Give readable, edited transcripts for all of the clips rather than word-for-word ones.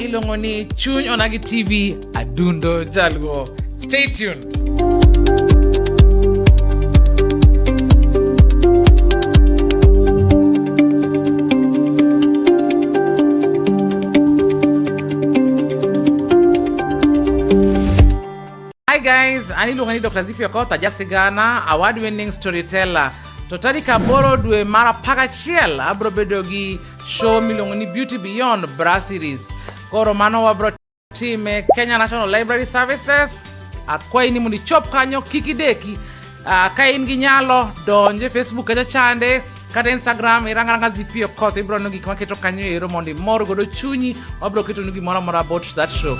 iluongo ni Chuny Onagi TV Adundo Jaluo. Stay tuned. Hi guys, an iluonga ni Dr. Zippy Okoth, ajasigana, award winning storyteller. To tarik 8 dwe mar 11 abro bedo gi show miluongo ni Beauty Beyond Bra Series. Koro mano wabro time Kenya National Library Services. Akwayi ni mondo ichop kanyo kik ideki. Ka in gi nyalo donj e Facebook kacha chande kata Instagram irang aranga Zippy Okoth, ibro neno gik maketo kanyo ero mondo imor godo chunyi. Wabro ketonu gimoro amora about that show.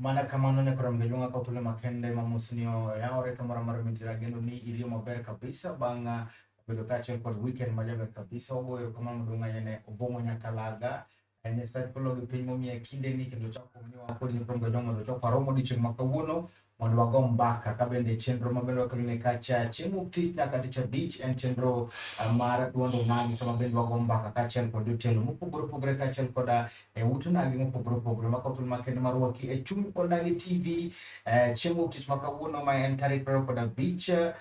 Mana kamano ne koro mgejunga kwa tule makende mamusnio yawore kamoro amora mintiere ageno ni iriyo maber kabisa bang' bedo kaachiel kod weekend majaber kabisa. Wagoyo erokamano maduong' ahinya ne Obong'o Nyakalaga Nyasaye polo gi piny momiya kindeni kendo chako miwa kod nyithindo ga mondo chok warom odiochieng' ma kawuono mondo wago mbaka ka bende chenro ma bende wakelo ne kacha chieng' wuok tich nyaka tich abich en chenro mar duond onagi kama bende wago mbaka kaachiel kod jotelo mopogore opogore kaachiel koda e ute onagi mopogore opogore mako thuolo makende mar rwaki e chuny onagi TV chieng' wuok tich ma kawuono ma en tarik 25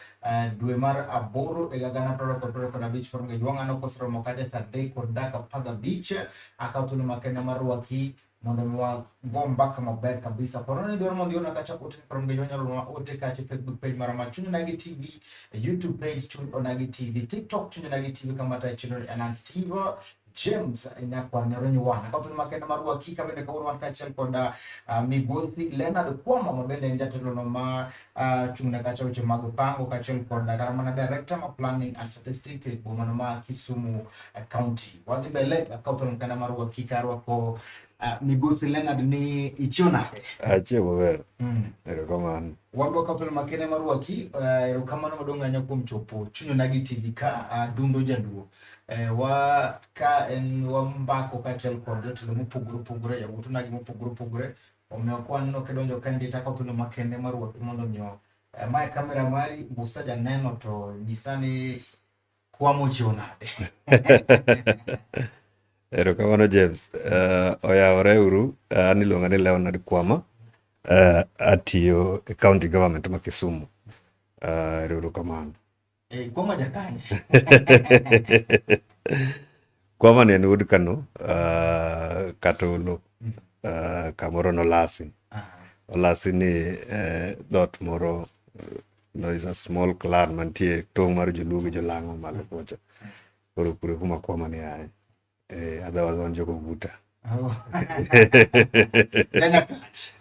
dwe mar 8 higa 2025 koro ng'e jwang'a no koseromo kacha saa 3:15 akawo thuolo makende mar rwaki mondo mi wago mbaka maber kabisa. Koro ni dwaro mondo iona kacha ote koro ng'e jwang'a nyalo ote kacha Facebook page mara mar Chuny Onagi TV, YouTube page Chuny Onagi TV, TikTok Chuny Onagi TV kama tayo chenro ni Anand Steve James Nyakwar Nyaronyi wana kawo thuolo makende mar rwaki ka bende kawuono wan kaachiel kod migosi Leonard Kwama ma bende en jatelono ma chung' ne kacha weche mag pango kaachiel kod kata mana director ma planning and statistics e bomano ma Kisumu County. Wadhi mbele akawo thuolo makende mar rwaki ka arwako migosi Leonard ni ichiew nade? Achiew maber. Erokamano. Wan be wakawo thuolo makende mar rwaki, erokamano maduong' ahinya kuom chopo Chuny Onagi TV ka Adundo Jaluo. Wa ka en wambako kaachiel kod jotelo mopogore opogore, yawuot onagi mopogore opogore. Omiyo kwaneno kidonjo ka ndita ka thuolo makende mar rwaki mondo omiyo mae kamera mari Musa janeno to nyisa ni kwamo ochiew nade. Erokamano James. Oyawore uru, an iluonga ni Leonard Kwama. Atiyo e county government ma Kisumu. Erokamano. Kwama jakanye. Kwama ni en wuod Kano, Katolo, kamoro nolasi. Olasi ni dhoot moro, no is a small clan mantie tong' mar Joluo gi Jolang'o malo kocha. Koro kure kuma Kwama ni aye. Otherwise wan jogo Guta. Oh. Janyakach.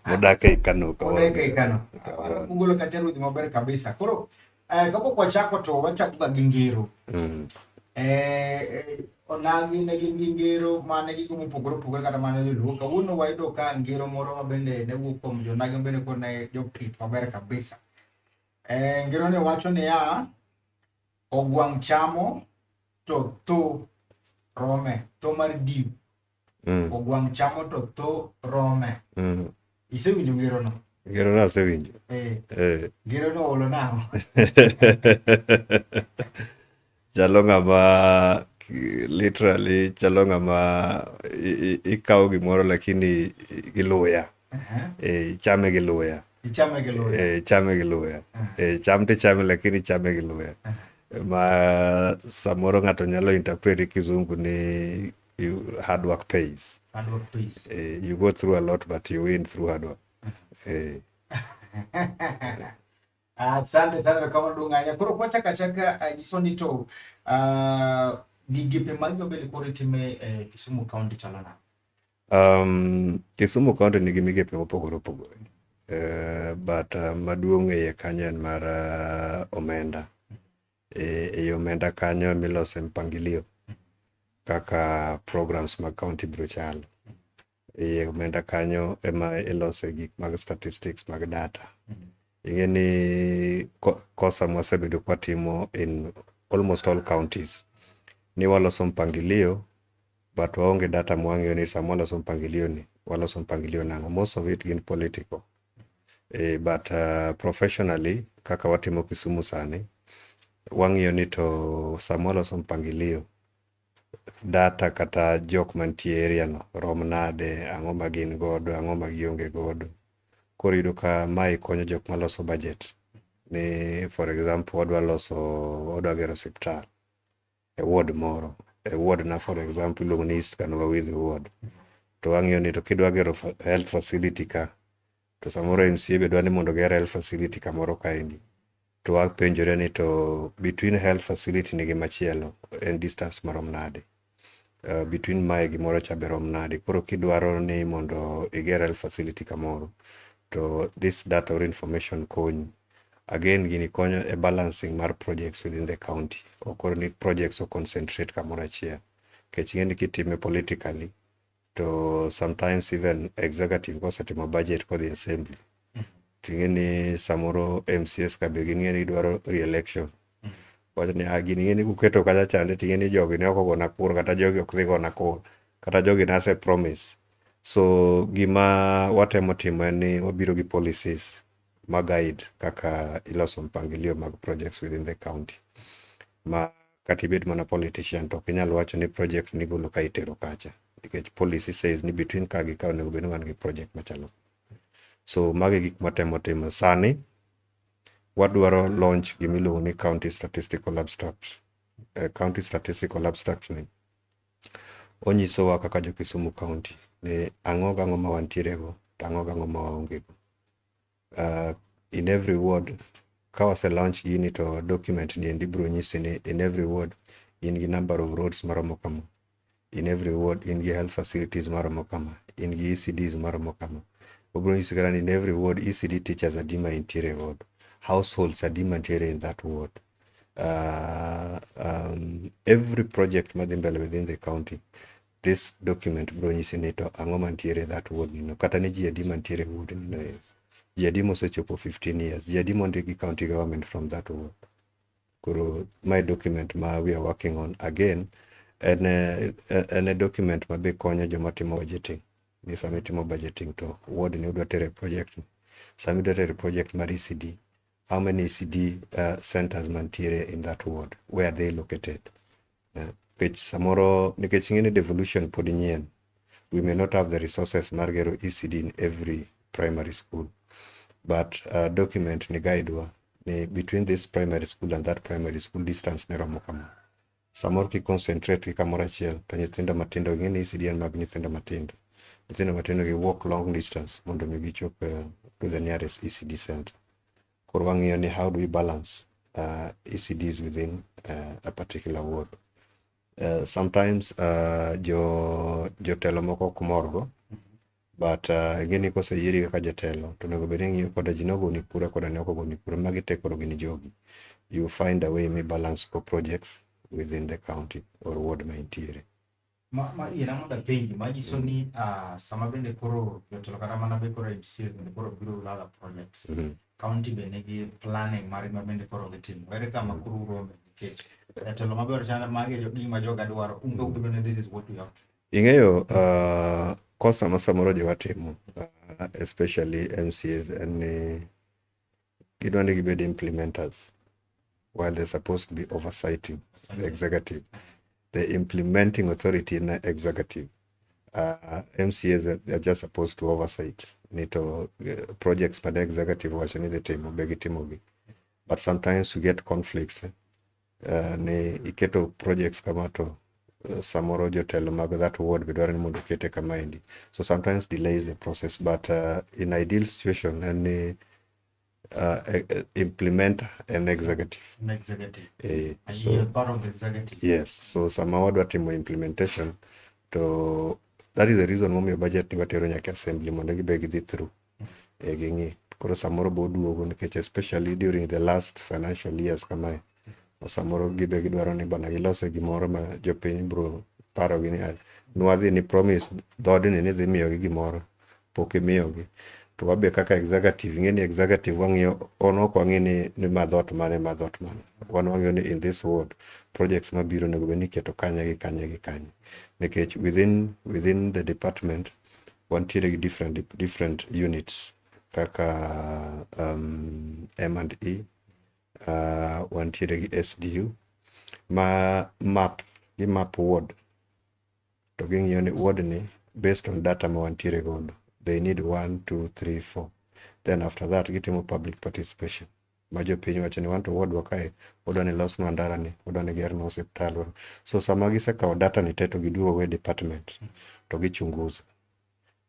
Modak ei Kano. Modak ei Kano. Ugolo kata ruodhi maber kabisa. Koro kapok wachako to wachako ga gi ngero. Onagi ne gin gi ngero mane gigo mopogore opogore kata mane joluo. Kawuono wayudo ka ngero moro ma bende ne wuok kuom jonagi ma bende koro ne jopith maber kabisa. Ngero ne wacho niya, ogwang' chamo to tho rome, tho mar diu. Ogwang' chamo to tho rome. Isewinjo ngerono? Ngerono asewinjo. Ngerono olo nang'o? Chalo ng'ama literally chalo ng'ama ikawo gimoro lakini gi luya. Ichame gi luya. Ichame gi luya. Ichame gi luya. Cham tichame lakini ichame gi luya. Ma samoro ng'ato nyalo interpret gi kizungu ni hard work pays. Hard work pays. You go through a lot but you win through hard work. Asante sana erokamano duong' ahinya. Koro kwachako achaka nyiso ni to migepe magi mabende koro itime e Kisumu County chalo nade? Kisumu County nigi migepe mopogore opogore. But maduong' e iye kanyo en mar omenda. Ei omenda kanyo emilose mpangilio. Kaka programs mag county biro chalo. Iye omenda kanyo ema ilose gik mag statistics mag data. Ing'e ni kosa mwasebedo kwatimo in almost all counties ni waloso mpangilio, but waonge data mwang'iyo ni sama waloso mpangilio ni waloso mpangilio nang'o. Most of it gin political. But professionally, kaka watimo Kisumu sani, wang'iyo ni to sama waloso mpangilio, data kata jok mantie area no rom nade, ang'o ma gin godo, ang'o ma gionge godo. Koro iyudo ka mae konyo jok maloso budget ni, for example, wadwa loso, wadwa gero osiptal e ward moro, e ward na, for example, iluongo ni East Kano Widhi ward, to wang'iyo ni to kidwa gero health facility ka, to samoro MCA be dwa ni mondo oger health facility kamoro kaendi, to wapenjore ni to between health facility ni gi machielo en distance marom nade, between mae gi moro cha be rom nade. Koro kidwaro ni mondo iger health facility kamoro, to this data or information konyi. Again, gini konyo e balancing mar projects within the county. Ok koro ni projects o concentrate kamoro achiel, nikech ing'e ni kitime politically, to sometimes even executive kosetimo budget kodhi assembly, to ing'e ni samoro MCAs ka be ging'e ni gidwaro re-election, wacho ni, "Ah, gini ing'e ni kuketo kacha chande, to ing'e ni jogi ne ok ogona kura, kata jogi ok dhi gona kura, kata jogi nase promise." So gima watemo timo en ni wabiro gi policies ma guide kaka iloso mpangilio mag projects within the county, ma kata ibed mana politician, to ok inyal wacho ni project nigolo ka itero kacha, nikech policy says ni between ka gi ka onego bed ni wan gi project machalo. So mago e gik matemo timo sani. Wadwaro launch gimiluongo ni county statistical abstract. County statistical abstract ni onyisowa kaka jo Kisumu County ni ang'o gang'o ma wantiere go, to ang'o gang'o ma waonge go. In every ward, ka wase launch gini, to document ni endi biro nyisi ni in every ward in gi number of roads maromo kama, in every ward in gi health facilities maromo kama, in gi ECDs maromo kama. Obiro nyisi kata ni in every ward ECD teachers adi ma intiere godo, households adi mantiere in that ward. Every project madhi mbele within the county, this document biro nyisi ni to ang'o mantiere that ward nino, kata ni ji adi mantiere ward nino ero, ji adi mosechopo 15 years, ji adi mondik gi county government from that ward. Koro mae document ma we are working on. Again, en a document ma be konyo joma timo budgeting, ni sama itimo budgeting to ward ni udwa tere project ni, sama idwa tere project mar ECD, how many ECD centers mantiere in that ward, where are they located? Nikech samoro, nikech ing'e ni devolution pod nyien, we may not have the resources mar gero ECD in every primary school, but document ni guide wa ni between this primary school and that primary school distance ne romo kama. Samoro ki concentrate gi kamoro achiel, to nyithindo matindo, ing'e ni ECD en mag nyithindo matindo, nyithindo matindo gi walk long distance mondo mi gichop to the nearest ECD center. Koro wang'iyo ni how do we balance ECDs within a particular ward. Sometimes jo jotelo moko ok morgo, but ing'e ni koseyieri kaka jatelo, to onego bed ni ing'iyo koda ji nogoni kura koda ne ok ogoni kura, magi te koro gin jogi. You find a way mi balance go projects within the county or ward ma intiere. Ma iena mondo apenji, manyiso ni sama bende koro jotelo kata mana be koro MCAs bende koro biro ladha projects, county be nigi planning margi ma bende koro gitimo. Ere kama koro urome? Nikech jatelo maber chana magi e gima joga dwaro, un be ubiro ni this is what we have to Ing'eyo, kosa ma samoro jowa timo, especially MCAs, en ni gidwa ni gibed implementers while they're supposed to be oversighting the executive. The implementing authority in the executive. MCAs are just supposed to oversight ni to projects ma the executive wacho ni dhi timo be gitimogi. But sometimes we get conflicts, eh? Ni iketo projects kama, to samoro jotelo mag that ward be dwaro ni mondo okete kama endi. So sometimes delays the process, but in ideal situation en ni implement an executive. An executive. And so you're part of the executive. Yes, so sama wadwa timo implementation, to that is the reason momiyo budget ni watero nyaka assembly mondo gibe gidhi through e ging'i. Koro samoro bo duogo, nikech especially during the last financial years kamae, ma samoro gibe gidwaro ni bana gilose gimoro ma jopiny bro parogi ni nwadhi ni promise dhoodni ni dhi miyogi gimoro pok imiyogi to wabe kaka executive ing'e ni executive wang'iyo on ok wang'i ni ma dhoot mane ma dhoot mane wan wang'iyo ni in this ward projects mabiro onego bed ni iketo kanye gi kanye gi kanye nikech within the department wantiere gi different units kaka M&E, wantiere gi SDU ma map gi map ward to ging'iyo ni ward ni based on data ma wantiere godo they need 1 2 3 4. Then after that gitimo public participation ma jopiny wacho ni wan to ward wa kae wadwa ni losnwa ndara ni, wadwa ni gernwa osiptal. So sama gisekawo data ni te to giduogo e department to gichunguza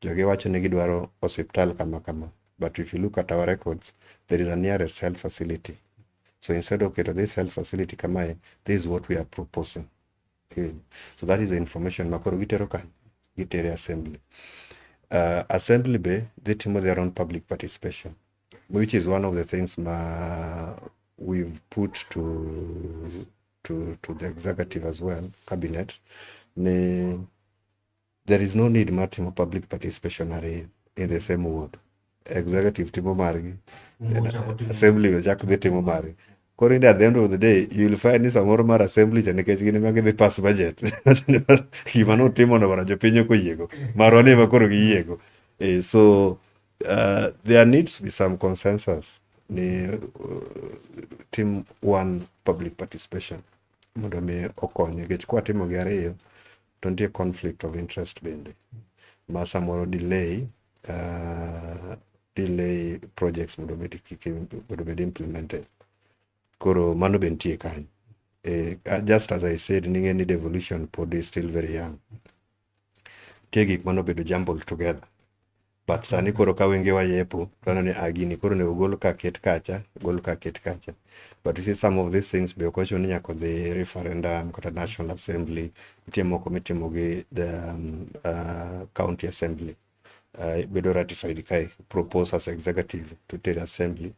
jogi wacho ni gidwaro osiptal kama kama, but if you look at our records, there is a nearest health facility. So instead of keto this health facility kamae, this is what we are proposing. So that is the information makoro gitero kanye gitere assembly. Assembly be dhi timo their own public participation, which is one of the things ma we've put to the executive as well, cabinet, ni there is no need mar timo public participation ariyo in the same ward. Executive timo margi, assembly be chak dhi timo margi. Koro in at the end of the day you will find ni samoro mar assembly cha nikech gin ema gidhi pass budget gima notimo no bana jopiny ok oyiego marwa ni ema koro giyiego. So there needs to be some consensus ni tim one public participation mondo mi okony nikech kwatimo gi ariyo to nitie conflict of interest bende ma samoro delay projects mondo bed kik mondo bed implemented. Koro mano be nitie kanyo. Just as I said ning'e ni devolution pod is still very young. Nitie gik manobedo jumbled together, but sani koro ka wengewa yepo to waneno ni ah, gini koro onego gol ka ket kacha, gol ka ket kacha. But you see, some of these things be ok ochuno ni nyaka odhi referendum kata National Assembly. Nitie moko mitimo gi the county assembly, bedo ratified kae, propose as executive to tere assembly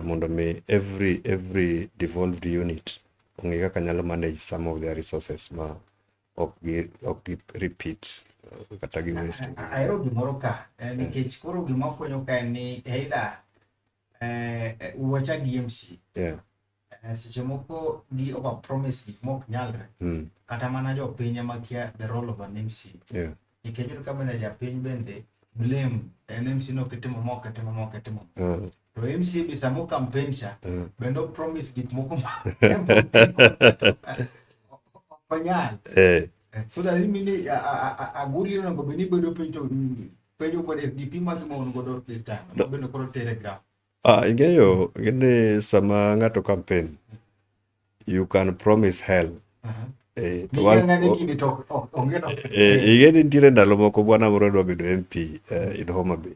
mondo mi every devolved unit ong'e kaka nyalo manage some of their resources ma ok gi repeat kata gi waste. Ahero gimoro ka nikech koro gima fwenyo ka en ni either wacha gi MC seche moko gi over promise gik mok nyalre kata mana jopiny ema kia the role of an MC nikech iyudo ka bende japiny bende blame en MC no kitimo ma ok itimo ma ok itimo to MC be samo campaign cha bende o promise gik moko ma ok onyal. So does it mean ni aguli onego bed ni bedo piny to penjo kod SDP ma gima un godo this time ma bende koro tere ground? Ah, ing'eyo ni sama ng'ato campaign you can promise hell. To ng'ane gini to onge no. Ing'e ni nitiere ndalo moko bwana moro dwa bedo MP in Homa Bay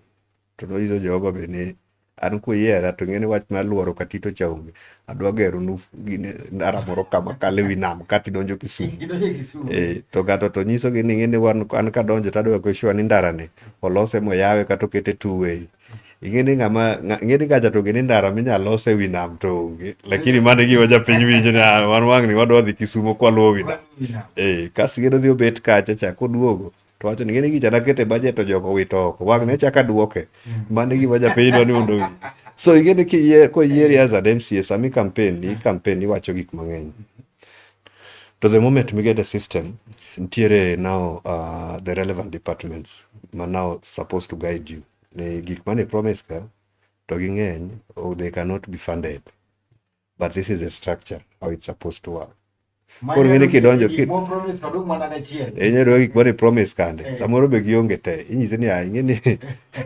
to nonyiso jo Homa Bay ni an kuyiera to ing'e ni wach mar luoro Katito cha onge, adwa geronu gine ndara moro kama kalo ewi nam katidonjo Kisumu. Gidonjo Kisumu. To ng'ato to nyisogi ni ing'e ni wan an kadonjo tadwa make sure ni ndara ni olose moyawe kata okete two way. Ing'e ni ng'ama ing'e ni kacha to ni ndara minyalo los ewi nam to onge, lakini mano e gima japiny winjo ni ah, wan wang'ni wadwa dhi Kisumo kwaluwo wi nam. Kas ing'e ni odhi obet kacha cha koduogo to wacho ni ing'e ni gicha nakete budget to jogo owito oko wang'ni achako aduoke. Mano e gima japiny dwa ni mondo owinj. So ing'e ni koyieri as an MCA sami campaign i campaign iwacho gik mang'eny. To the moment we get a system, nitiere now the relevant departments ma now supposed to guide you. Ni gik mane promise ka to ging'eny or they cannot be funded. But this is the structure how it's supposed to work. Koro ing'e ni kidonjo Gik mo promise kadong mana gachiel. Inyalo gik mane promise kande. Samoro be gionge te. Inyise ni ah, ing'e ni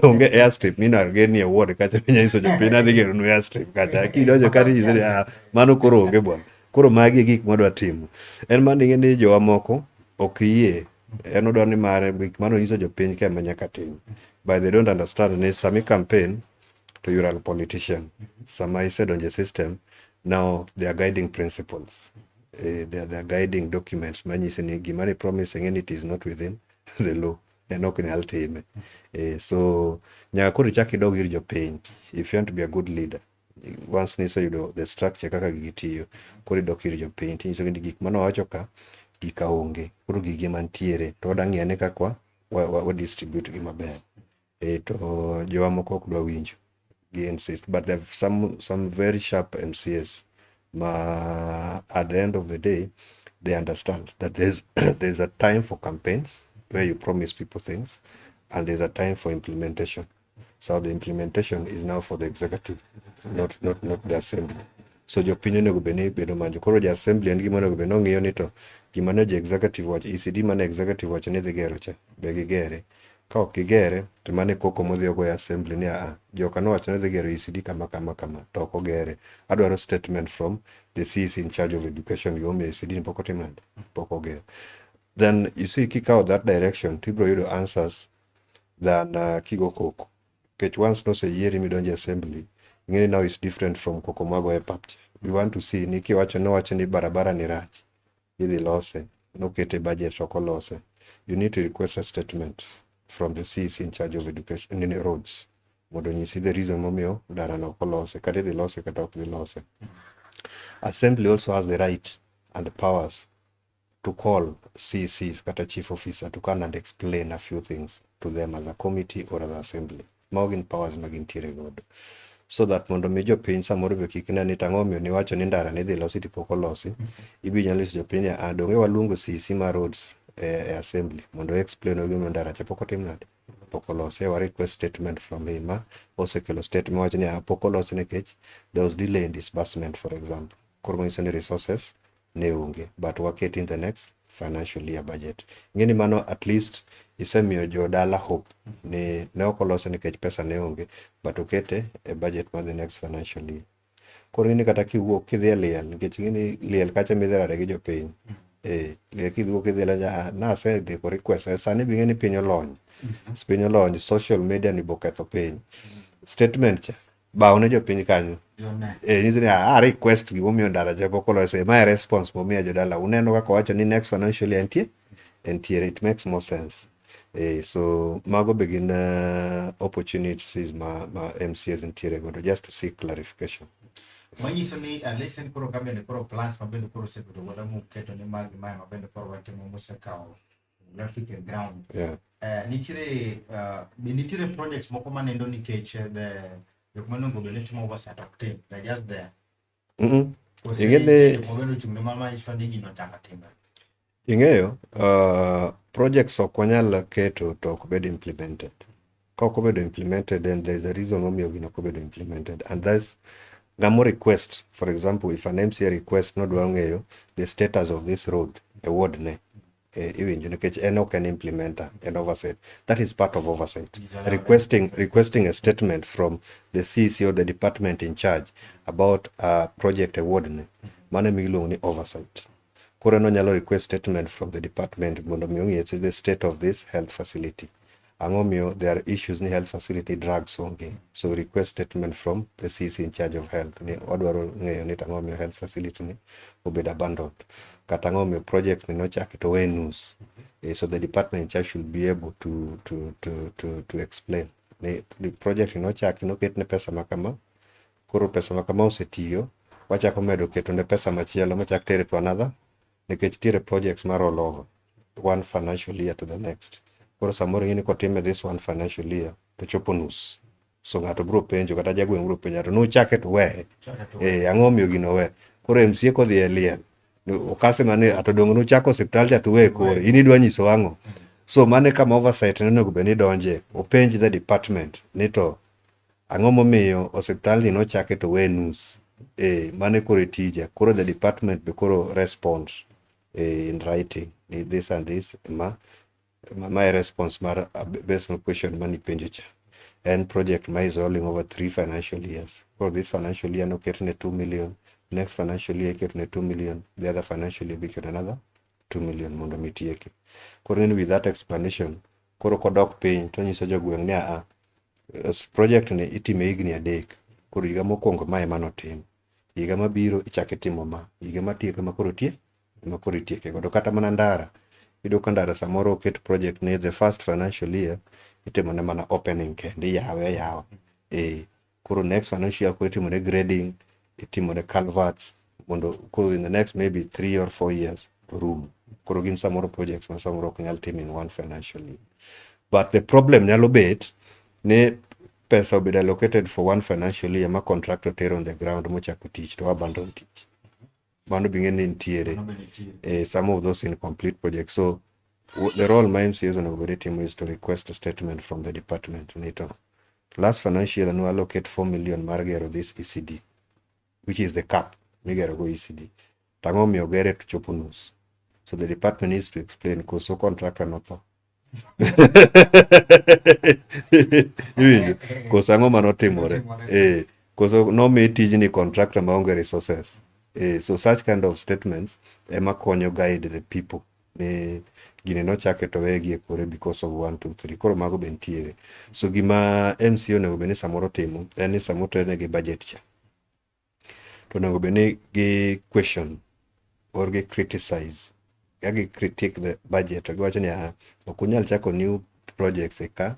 onge airstrip minyalo ger ni e ward kacha minya nyiso jopiny adhi geronu airstrip kacha. Kidonjo kata inyise ni ah, mano koro onge bwana. Koro magi e gik mwadwa timo. En mana ing'e ni jowa moko ok yie. En odwa ni mare gik mane onyiso jopiny ka ema nyaka tim. But they don't understand ni sami campaign to you're a politician. Sama isedonjo e system, now they are guiding principles. They are guiding documents manyisi ni gima ni promise ing'e ni it is not within the law. En ok nyal time. So nyaka koro ichak idog ir jopiny if you want to be a good leader. Once niseyudo the structure kaka gigi tiyo, koro idok ir jopiny tinyisogi ni gik mane wawacho ka Gika onge. Koro gigi mantiere to wadwa ng'iyo ane kaka wa distribute gi maber. E to jowa moko ok dwa winjo. Gi insist. But there some very sharp MCAs ma at the end of the day they understand that there's a time for campaigns where you promise people things and there's a time for implementation. So the implementation is now for the executive, not the assembly. So jopiny onego bed ni bedo manjo. Koro ja assembly en gima onego bed ni ong'iyo ni to gima ne jo executive wacho, ECD mane executive wacho ni dhi gero cha, be gigere. Ka ok gigere, to mano e koko modhi ogoyo assembly ni aa, joka nowacho ni dhi gero ECD kama kama kama, to ok ogere. Adwaro statement from the CEC in charge of education gimomiyo ECD ni pok otim nade, pok oger. Then you see kikawo that direction, tibiro yudo answers than kigo koko. Nikech once noseyieri midonjo e assembly, ing'eni now is different from koko mwago e pap cha. We want to see ni kiwacho nowacho ni barabara ni rach, idhi lose, nokete budget ok olose. You need to request a statement from the CEC in charge of education, nini roads, mondo onyisi the reason momiyo ndara no ok olose, kata idhi lose kata ok dhi lose. Assembly also has the right and powers to call CECs kata chief officer to come and explain a few things to them as a committee or as assembly. Mago gin powers ma gintiere godo. So that mondo mi jopiny samoro be kik ne ni tang'o omiyo niwacho ni ndara nidhi losi to pok olosi, ibi nyalo nyiso jopiny ni ah, donge waluongo CEC mar roads e assembly mondo explain gimomiyo ndara cha pok otim nade, pok olosi. Wa request statement from him ma osekelo statement wacho ni ah, pok olosi nikech there was delay in disbursement, for example. Koro manyiso ni resources ne onge, but waket in the next financial year budget. Ing'e ni mano at least isemiyo jodala hope ni ne ok olose nikech pesa ne onge, but okete e budget mar the next financial year. Koro ing'e ni kata kiwuok kidhi e liel, nikech ing'e ni liel kacha midhi rade gi jopiny. Eh, liel kiwuok kidhi e liel, ah, nasendiko request, sani be ing'e ni piny olony. Piny olony, social media ni boketho piny. Statement cha, baw ne jopiny kanyo. Eh, nyiso ni a request gimomiyo ndara cha pok olose. Ma e response momiyo jodala. Uneno kaka owacho ni next financial year entie? Entiere. It makes more sense. Eh, so mago be gin opportunities ma MCAs nitiere godo just to seek clarification. Manyiso ni at least en koro ka bende koro plans ma bende koro osebedo godo muketo ni magi mae ma bende koro watimo mosekawo traffic e ground. Nitiere be nitiere projects moko manendo nikech the jok monego bed ni timo oversight ok tim, they're just there. Kose nitie jok ma bende ochung' ne manyiso ni gino chaka timre. Ing'eyo, projects ok wanyal keto to ok bed implemented. Ka ok obedo implemented, then there is a reason momiyo gino ok obedo implemented. And that's ng'amo request, for example, if an MCA request nodwaro ng'eyo the status of this road e ward ne, iwinjo nikech en ok en implementer, en oversight. That is part of oversight. Requesting a statement from the CEC or the department in charge about a project e ward ne, mano ema iluongo ni oversight. Koro en onyalo request statement from the department mondo mi ong'e the state of this health facility. Ang'o miyo there are issues ni health facility drugs onge. So request statement from the CEC in charge of health ni wadwaro ng'eyo ni ang'o miyo health facility ni obed abandoned. Kata ang'o miyo project ni nochaki to we nus. So the department in charge should be able to explain ni the project ni nochaki noket ne pesa makama, koro pesa makama osetiyo, wachako medo keto ne pesa machielo machak tere to another, nikech nitiere projects ma roll over one financial year to the next. Koro samoro ing'e ni kotime this one financial year to chopo nus. So ng'ato biro penjo kata jagweng' biro penjo to nuchake to weye. Eh, ang'o omiyo gino we? Koro MCA kodhi e liel, okase mane ato dong nuchako osiptal cha to we kore. In idwa nyiso ang'o? So mano e kama oversight onego bed ni donje. Openj the department ni to ang'o momiyo osiptal ni nochake to we nus. Eh, mano koro e tija. Koro the department be koro respond in writing ni this and this ma e response mar based on question manipenjo cha. En project ma is rolling over 3 financial years. For this financial year noketne 2 million, next financial year iketne 2 million, the other financial year be another 2 million mondo mi tieke. Koro in with that explanation, koro kodok piny to nyiso jogweng' ni a project ni itime higni 3. Koro higa mokwongo ma ema notim. Higa mabiro ichako itimo ma, higa matieko ema koro tie, ema koro itieke godo. Kata mana ndara, iyudo ka ndara samoro oket project ni the first financial year itimo ne mana opening kende, iyawe ayawa. Eh, koro next financial year koro itimo ne grading, itimo ne culverts, mondo koro in the next maybe 3 or 4 years to rumo. Koro gin samoro projects ma samoro ok nyal tim in one financial year. But the problem nyalo bet ni pesa obedo allocated for one financial year ma contractor tero on the ground mochako tich to abandon tich. Mano be ing'e ni nitiere. Mano be nitie. Some of those incomplete projects. So the role my MCAs onego bed ni timo is to request a statement from the department ni to last financial year no allocate 4 million mar gero this ECD, which is the cap migero go ECD. To ang'o omiyo gere to chopo nus? So the department needs to explain koso contractor notho. Iwinjo? Koso ang'o manotimore? Koso nomi tijni contractor maonge resources. So such kind of statements ema konyo guide the people ni gini nochake to wegi e kore because of 1 2 3. Koro mago be nitiere. So gima MCA onego bed ni samoro timo en ni samoro ternegi budget cha, to onego bed ni gi question or gi criticize ka gi critique the budget to giwacho ni, "Ah, ok unyal chako new projects e ka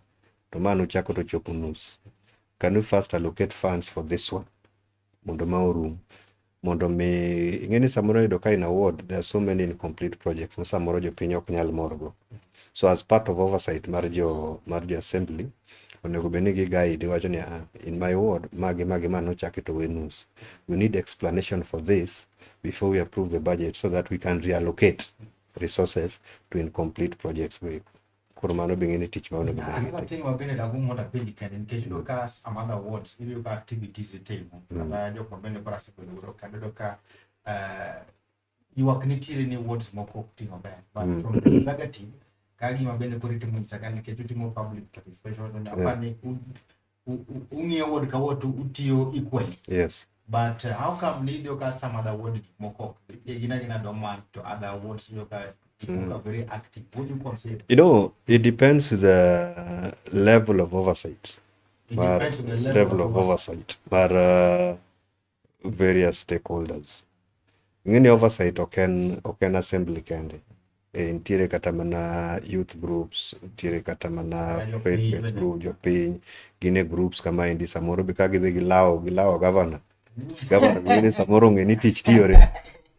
to ma nuchako to chopo nus. Can you first allocate funds for this one mondo ma orum?" Mondo mi ing'e ni samoro yudo ka in a ward there are so many incomplete projects ma samoro jopiny ok nyal morgo. So as part of oversight mar jo assembly, onego bed ni gi guide wacho ni, "Ah, in my ward magi magi ma nochaki to we nus. We need explanation for this before we approve the budget so that we can reallocate resources to incomplete projects go eko." Koro mano be ng'e ni tich ma onego bed ni An gitimo. Matin ma bende dagomb mondo apenji kende, nikech iyudo ka some other wards iyudo ka activities itimo kata jok ma bende koro asebedo godo kendo iyudo ka ywak nitiere ni wards moko ok ti maber, but from the executive ka gima bende koro itimo nyisa nikech utimo public participation to apar ni ung'iyo ward ka ward to utiyo equally. But how come ni iyudo ka some other ward gik moko ok dhi? Gin agina dormant to other wards iyudo ka gik moko are very active. What do you consider? It depends the level of oversight. It depends on the level, Level of oversight mar various stakeholders. Ing'e ni oversight ok en assembly kende. Nitiere kata mana youth groups, nitiere kata mana Kata faith jopiny based bende. group, jopiny, gin e groups kamaendi samoro be ka gidhi gilawo governor. Governor ng'e ni samoro ong'e ni tich tiyore.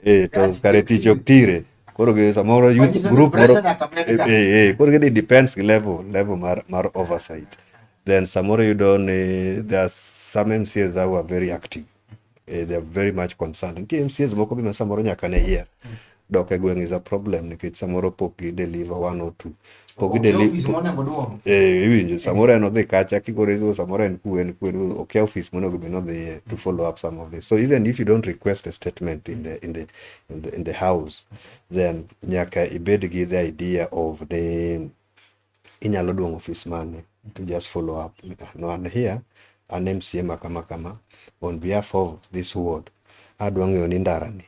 To kare tich ok tire. Koro gi samoro youth Manyiso ni group moro pressure nyaka med ka. Koro gini depends gi level mar oversight. Then samoro yudo ni there are some MCAs who are very active. They are very much concerned. Nitie MCAs moko be ma samoro nyaka ne yier. Dok e gweng' is a problem nikech samoro pok gi deliver one or two. Pok gi Ok deliver. Office monego duong. Iwinjo samoro en odhi kacha kikoro samoro en ku okia office monego bed ni odhiye to follow up some of this. So even if you don't request a statement in the house, then nyaka ibed gi the idea of ni inyalo duong'o office mane to just follow up. No, an here an MCA ma kama kama on behalf of this ward adwa ng'eyo ni ndara ni.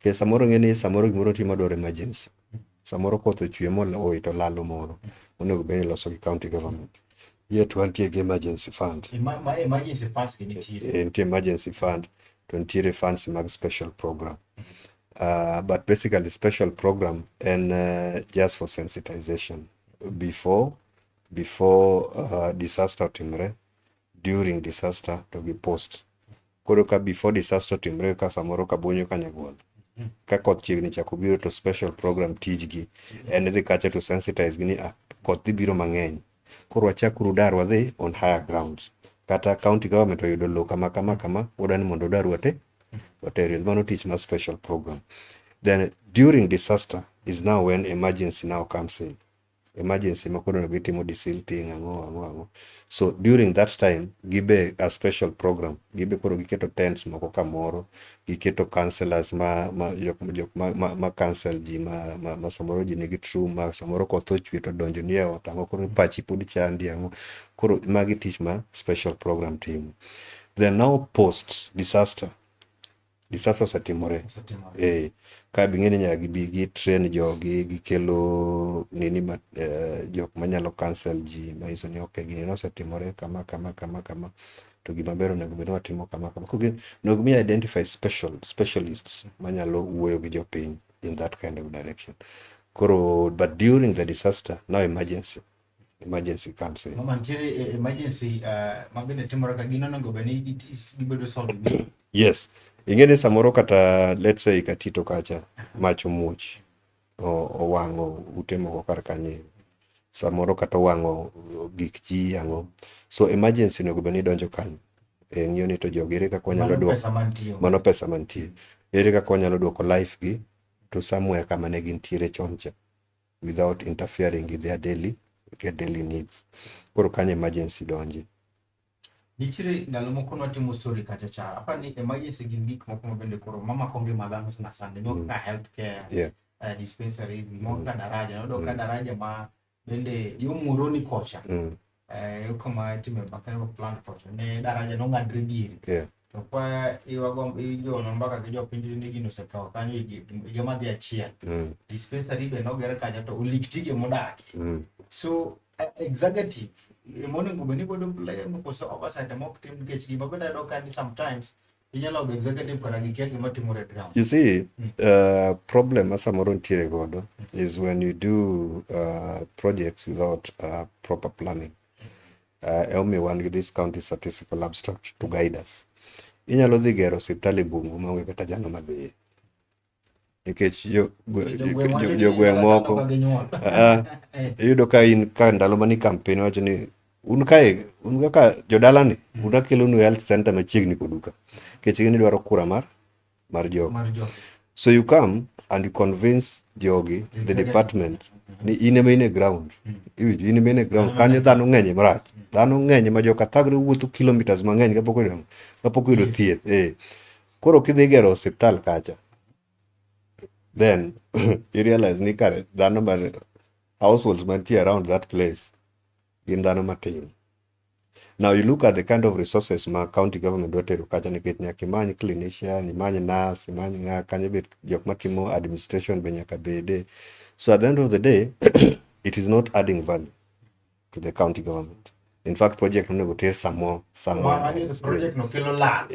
Nikech samoro ng'e ni samoro gimoro nitie madwaro emergency. Samoro koth ochwe mowito lalo moro onego bed ni iloso gi county government. Yet wantie gi emergency fund. Ma emergency funds gi nitiere. Nitie emergency fund to nitiere funds mag special program. But basically special program en just for sensitization before disaster otimre, during disaster to gi post. Koro ka before disaster otimre, ka samoro ka bonyo kanyagwal ka koth chiegni chako biro, to special program tijgi en dhi kacha to sensitize gi ni, ah, koth dhi biro mang'eny, koro wachakuru dar wadhi on higher grounds, kata county government oyudo lowo kama kama kama, wadwa ni mondo odar wate water. Mano tich mar special program. Then during disaster is now when emergency now comes in, emergency ma koro onego gitimo desilting, ang'o ang'o ang'o. So during that time gibe a special program gibe koro giketo tents moko kamoro, giketo counselors ma jok ma counsel ji ma samoro ji nigi trauma, samoro koth ochwe to donjo ni e ot, ang'o, koro pachi pod chandi, ang'o. Koro magi tich ma special program timo. Then now post disaster, disaster osetimore. Osetimore. Ka bing'e ni nyaka gibi gi train jogi, gikelo nini ma jok manyalo counsel ji manyiso ni okay, gini nosetimore kama kama kama kama, to gima ber onego bed ni watimo kama kama. Koro onego mi identify specialists manyalo wuoyo gi jopiny in that kind of direction. Koro but during the disaster now emergency comes in. Mama nitiere emergency ma bende timore ka gino onego bed ni gibedo solved immediately. Yes. Ing'e ni samoro kata let's say Katito kacha mach omuoch owang'o ute moko kar kanyo. Samoro kata owang'o gik ji ang'o. So emergency onego bed ni donjo kanyo. E ng'iyo ni to jogi ere kaka wanyalo Mano duoko pesa mantie. Mano pesa mantie. Ere kaka wanyalo duoko life gi to somewhere kama ne gintiere chon cha without interfering with their daily needs. Koro kanyo emergency donje. Nitiere ndalo moko nwatimo story kacha cha. Apa ni emergency gin gik moko ma bende koro mamako ngima dhano sana sana. Gimoro kaka healthcare, dispensaries, gimoro kaka daraja. Noyudo ka daraja ma bende yo Muhoroni kocha. Yo kama itime Bakengo plant kocha. Ne daraja nong'adre diere. To kwa iwago igono mbaka gi jopiny ni gino osekawo kanyo higa madhi achiel. Dispensary be noger kacha to olik tige modaki. So executive emonego bed ni bedo blame koso oversight ema ok tim, nikech gima bende ayudo ka ni sometimes inyalo go executive kara gikia gima timore e ground. You see, problem ma samoro nitiere godo is when you do projects without proper planning. Emomiyo wan gi this county statistical abstract to guide us. Inyalo dhi gero osiptal e bungu maonge kata jano madhiye. Nikech Jogweng' wacho ni jogweng' kata moko ka ginyuol. Ah, iyudo ka in ka ndalo mani campaign wacho ni un kae un kaka jodalani un akelonu health center machiegni kodu ka nikech gin idwaro kura mar jogo. Mar jo. So you come and you convince jogi, the Executive. department, ni in ema in e ground. Iwinjo, in ema in e ground. Kanyo dhano ng'eny marach. Dhano ng'eny ma joka thagre wuotho kilometers mang'eny kapok oyudo thieth. Koro kidhi gero osiptal kacha, then you realize ni kare dhano man households mantie around that place gin dhano matin. Now you look at the kind of resources ma county government dwa tero kacha, nikech nyaka imany clinician, imany nurse, imany ng'a kanyo be, jok matimo administration be nyaka bede. So at the end of the day, it is not adding value to the county government. In fact, project onego ter somewhere Mano else. project no kelo lal.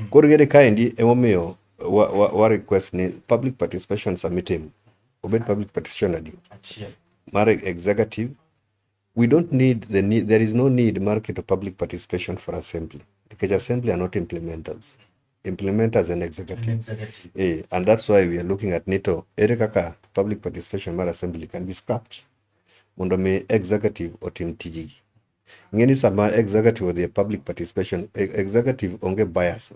Koro gede kaendi emomiyo wa request ni public participation samitimo obed public participation adi? Achiel. Mar executive. We don't need the need, there is no need mar keto public participation for assembly, nikech assembly are not implementers. Implementers and executive. An executive. And that's why we are looking at nito ere kaka public participation mar assembly can be scrapped mondo mi executive otim tijigi. Ng'e ni sama executive odhi e public participation, executive onge bias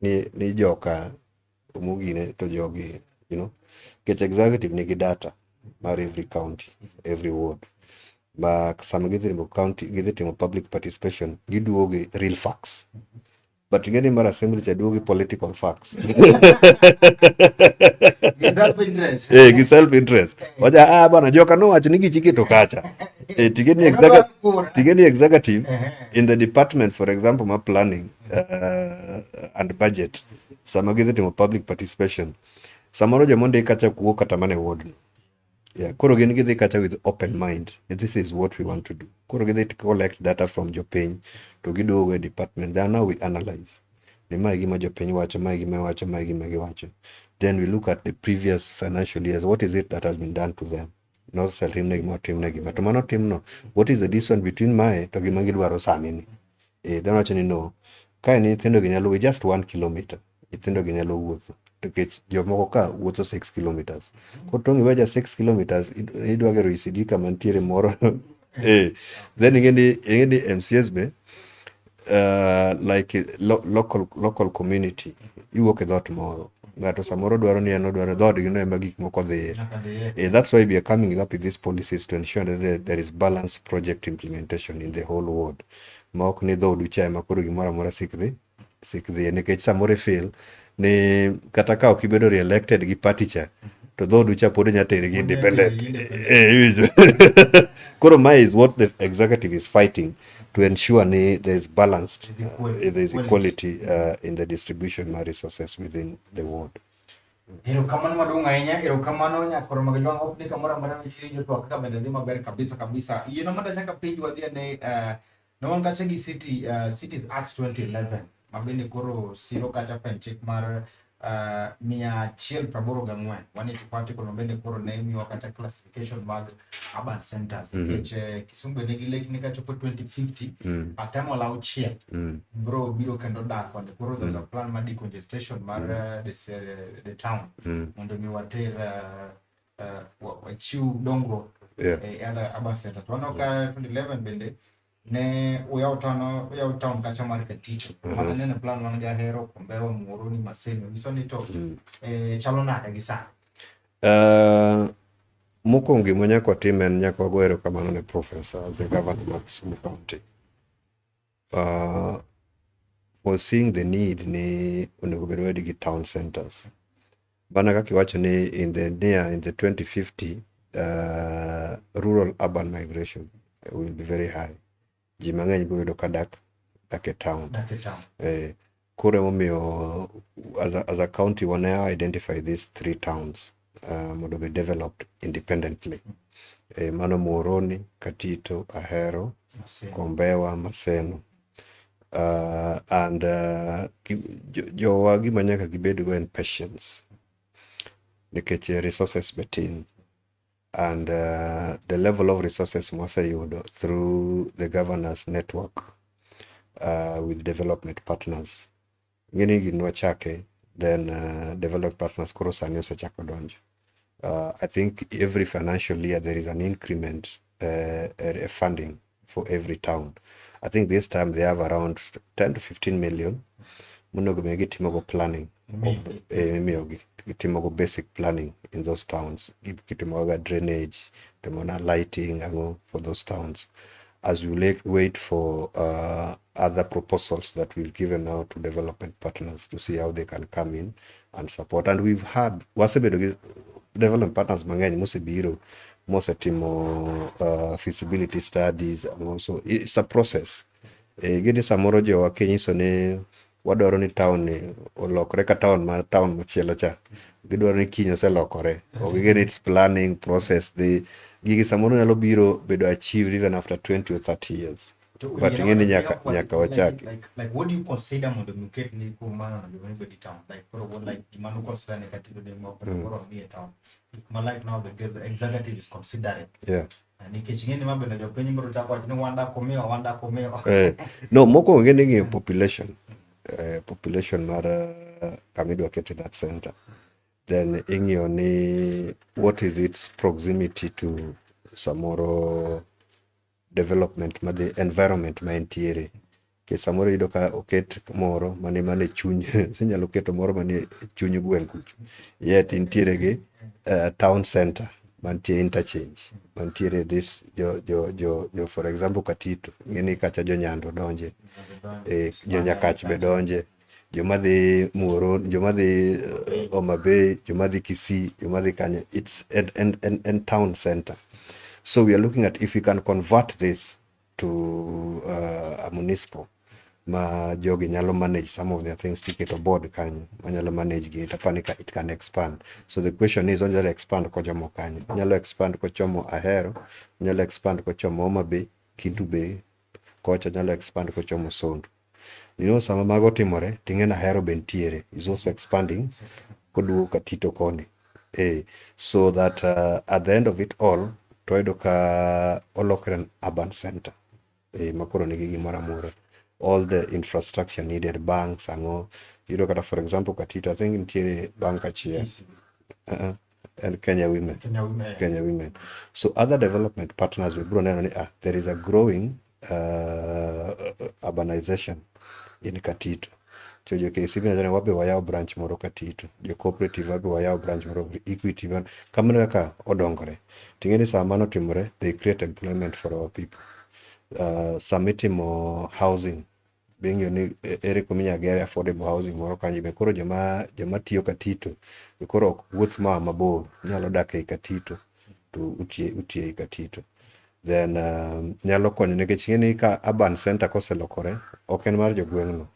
ni joka omugine to jogi, nikech executive nigi data mar every county, every ward, ma sama gidhi timo county, gidhi timo public participation, giduogo gi real facts, but ing'e ni mar assembly cha duogo gi political facts. Gi self interest. Gi self interest. Wacha ah bana joka nowacho ni gichi keto kacha. Tige ni executive, tige ni executive in the department, for example, ma planning and budget, sama gidhi timo public participation, samoro joma ondik kacha kuo kata mana e ward no. Yeah, koro gin gidhi kacha with open mind. This is what we want to do. Koro gidhi to collect data from jopiny to giduogo e department. Then now we analyze. Ni mae gima jopiny wacho, mae gima wacho, mae gima giwacho. Then we look at the previous financial years. What is it that has been done to them? Nosetimnegi ma otimnegi. To mano timno, what is the difference between mae to gima gidwaro sani ni? Then wacho ni no. Kae ni nyithindo gi nyalo just 1 kilometer. Nyithindo gi nyalo wuotho. Nikech jomoko ka wuotho 6 kilometers. Koro tong' iweja 6 kilometers idwa gero ECD kama nitiere moro. Then ing'e ni MCAs be like local community iwuok e dhoot moro. Ng'ato samoro dwaro ni en odwaro dhoodgi no ema gik moko dhiye. Nyaka dhiye. That's why we are coming up with these policies to ensure that there is balanced project implementation in the whole world. Ma ok ni dhoodu cha ema koro gimoro amora sik dhiye, nikech samoro i feel ni kata ka ok ibedo re-elected gi party cha to dhoodu cha pod nya teri gi Pod nya independent. teri independent. Iwinjo? Koro mae is what the executive is fighting to ensure ni there is balanced, There's equality. there is equality in the distribution of resources within the ward. Erokamano maduong' ahinya, erokamano nyakoro mag jwang' ok ni kamoro amora mitiere jotwak kaka bende dhi maber kabisa kabisa. Yieno mondo achak apenj wadhi ane ne wan kacha gi Cities Act 2011 ma bende koro siro kacha pen chik mar 184, 184 article no bende koro ne miyowa kata classification mag urban centers, nikech Kisumu be nigi lek ni kachopo 2050, atamalo 6 bro biro kendo dak koni. Koro there's a plan mar decongestion mar the town mondo mi water wachiw dongruok e other urban centers. Waneno ka 2011 bende ne uyawo town, uyawo town kacha mar Katito. Mana nene plan man gi Ahero, Kombewa, Muhoroni, Maseno. Nyiso ni to chalo nade gi sani? Mokwongo gima nyaka watim en nyaka wago erokamano ne Professor, the governor mar Kisumu County, for seeing the need ni onego bed wed gi town centers. Mana kaka iwacho ni in the 2050, rural urban migration will be very high. Ji mang'eny biro yudo ka dak e town. Dak e town. Koro emomiyo as a county we now identify these three towns mondo be developed independently. Mano Muhoroni, Katito, Ahero, Maseno. Kombewa, Maseno. And jowa gima nyaka gibedgo en patience. Nikech resources be tin. And the level of resources mwaseyudo through the governors network with development partners. Ng'eni gini wachake, then development partners koro sani osechako donjo. I think every financial year there is an increment, a funding for every town. I think this time they have around 10 to 15 million monego bed gitimogo planning of imiyogi gitimogo basic planning in those towns. Gitimoga drainage, timo na lighting ang'o for those towns as we wait for other proposals that we've given out to development partners to see how they can come in and support. And we've had, wasebedo gi development partners mang'eny mosebiro mosetimo feasibility studies, and also it's a process. Gini samoro jowa kinyiso ni wadwaro ni town ni olokre ka town ma town machielo cha, gidwaro ni kiny oselokore. Ok ging'e ni it's planning process. The gigi samoro nyalo biro bedo achieved even after 20 or 30 years. But ing'e ni nyaka wachaki. Like what do you consider mondo mi uket ni kuom mano onego bed ni town? Like koro what, like gima nu consider ni Katito de moko koro mi e town. Ma like now the executive is considering. Nikech ing'e ni ma bende jopiny biro chako wacho ni wan dak omiwa, wan dak omiwa. No, mokwongo ing'e ni ing'iyo population. Population mar kama idwa kete that center. Then ing'iyo ni what is its proximity to samoro development madhi, environment ma entiere. Nikech samoro iyudo ka oket moro mane mana e chuny, inyalo keto moro manie chuny gweng' kucho. Yet intiere gi town center mantie interchange, mantiere this jo for example Katito, ing'e ni kacha jo Nyando donje, jo Nyakach be donje, joma dhi Muhoroni, joma dhi Homa Bay, joma dhi Kisii, joma dhi kanye, it's en town center. So we are looking at if we can convert this to a municipal ma jogi nyalo manage some of their things, tiketo board kanyo manyalo manage gini, tapani ka it can expand. So the question is, onyalo expand kochomo kanye? Onyalo expand kochomo Ahero, onyalo expand kochomo Homa Bay, Kintu Bay kocha, onyalo expand kochomo Sondu. Sama mago timore, ting'e ni Ahero be nitiere, is also expanding koduogo Katito koni. So that at the end of it all, to wayudo ka olokre an urban center makoro nigi gimoro amora, all the infrastructure needed, banks ang'o. Iyudo kata for example Katito, I think nitiere bank achiel and Kenya Women. Kenya Women. Kenya Women. So other development partners we biro neno ni there is a growing urbanization in Katito. So jo KCB wacho ni wabe wayaw branch moro Katito, jo cooperative wabe wayaw branch moro, Equity kamano kaka odongore. Ting'e ni sama mano otimore, they create employment for our people. Sama itimo housing, be ing'eyo ni ere kuma inyalo gere affordable housing moro kanyo be koro joma tiyo Katito be koro ok wuoth maa mabor, inyalo dak ei Katito to utiyo ei Katito. Then nyalo konyo nikech ing'e ni ka urban center koselokore, ok en mar jogweng'no.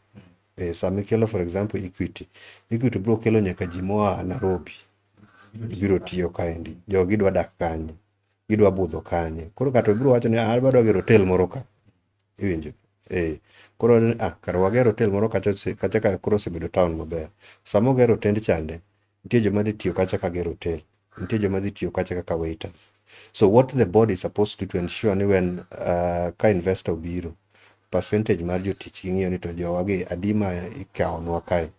Sama ikelo for example Equity, Equity biro kelo nyaka ji moa Nairobi biro tiyo kaendi. Jogi dwa dak kanye, gidwa budho kanye. Koro kata biro wacho ni adwa gero hotel moro ka. Iwinjo? Eh, koro ah, kar wager hotel moro kacha kacha ka koro osebedo town maber. Sama oger hotend chande, nitie joma dhi tiyo kacha ka gero hotel. Nitie joma dhi tiyo kacha kaka waiters. So what the board is supposed to do to ensure ni when ka investor obiro, percentage mar jotich ging'iyo ni to jowagi adi ma ikawonwa kae.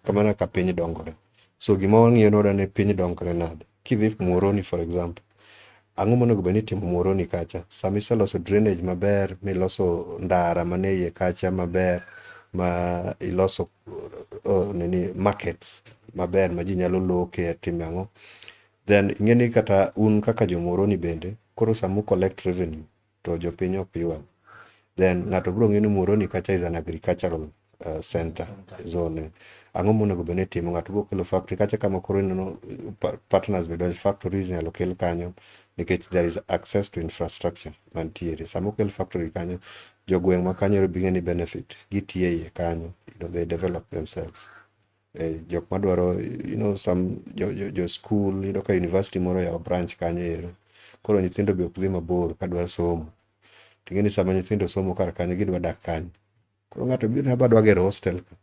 Kamano ka piny dongore. So gima wang'iyo ni ni piny dongore nade. Kidhi Muhoroni for example, ang'o monego bed ni itimo Muhoroni kacha? Sama iseloso drainage maber, miloso ndara mane iye kacha maber, ma iloso nini markets maber ma ji nyalo loke time ang'o. Then ing'e ni kata un kaka jo Muhoroni bende, koro sama u collect revenue to jopiny ok ywag. Then ng'ato biro ng'eyo ni Muhoroni kacha is an agricultural center, zone. Ang'o monego bed ni itimo? Ng'ato biro kelo factory kacha kama koro ineno partners be donjo factories inyalo kel kanyo nikech there is access to infrastructure mantiere. Sama okel factory kanyo, jogweng' ma kanyo be ni benefit, gitiyo e iye kanyo, they develop themselves. Jok madwaro some jo school, iyudo ka university moro oyawo branch kanyo ero. Koro nyithindo be ok dhi mabor kadwa somo. Ting'e ni sama nyithindo somo kar kanyo gidwa dak kanyo. Koro ng'ato biro ni adwa gero hostel ka.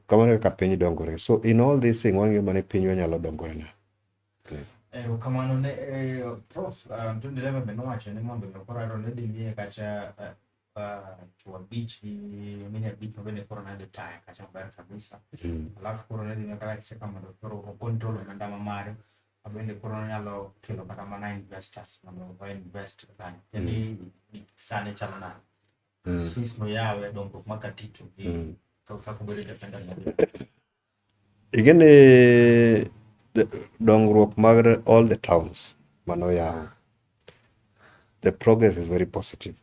Kamano e kaka piny dongore. So in all these things wang'iyo mana ni pinywa nyalo dongore nade. Erokamano ne Prof Anthony Lema be nowacho ni mondo mi koro ne dhi miye kacha chwo abich gi mine abich ma bende koro ne dhi taye kacha maber kabisa. Alafu koro ne dhi miye kata kiseka mondo koro o control omenda ma mare ma bende koro nyalo kelo kata mana investors mondo o invest kanyo. Yani sani chalo nade? Since noyawe dongruok mar Katito gi kaka obedo independent. Ing'e ni dongruok mag all the towns manoyaw, the progress is very positive.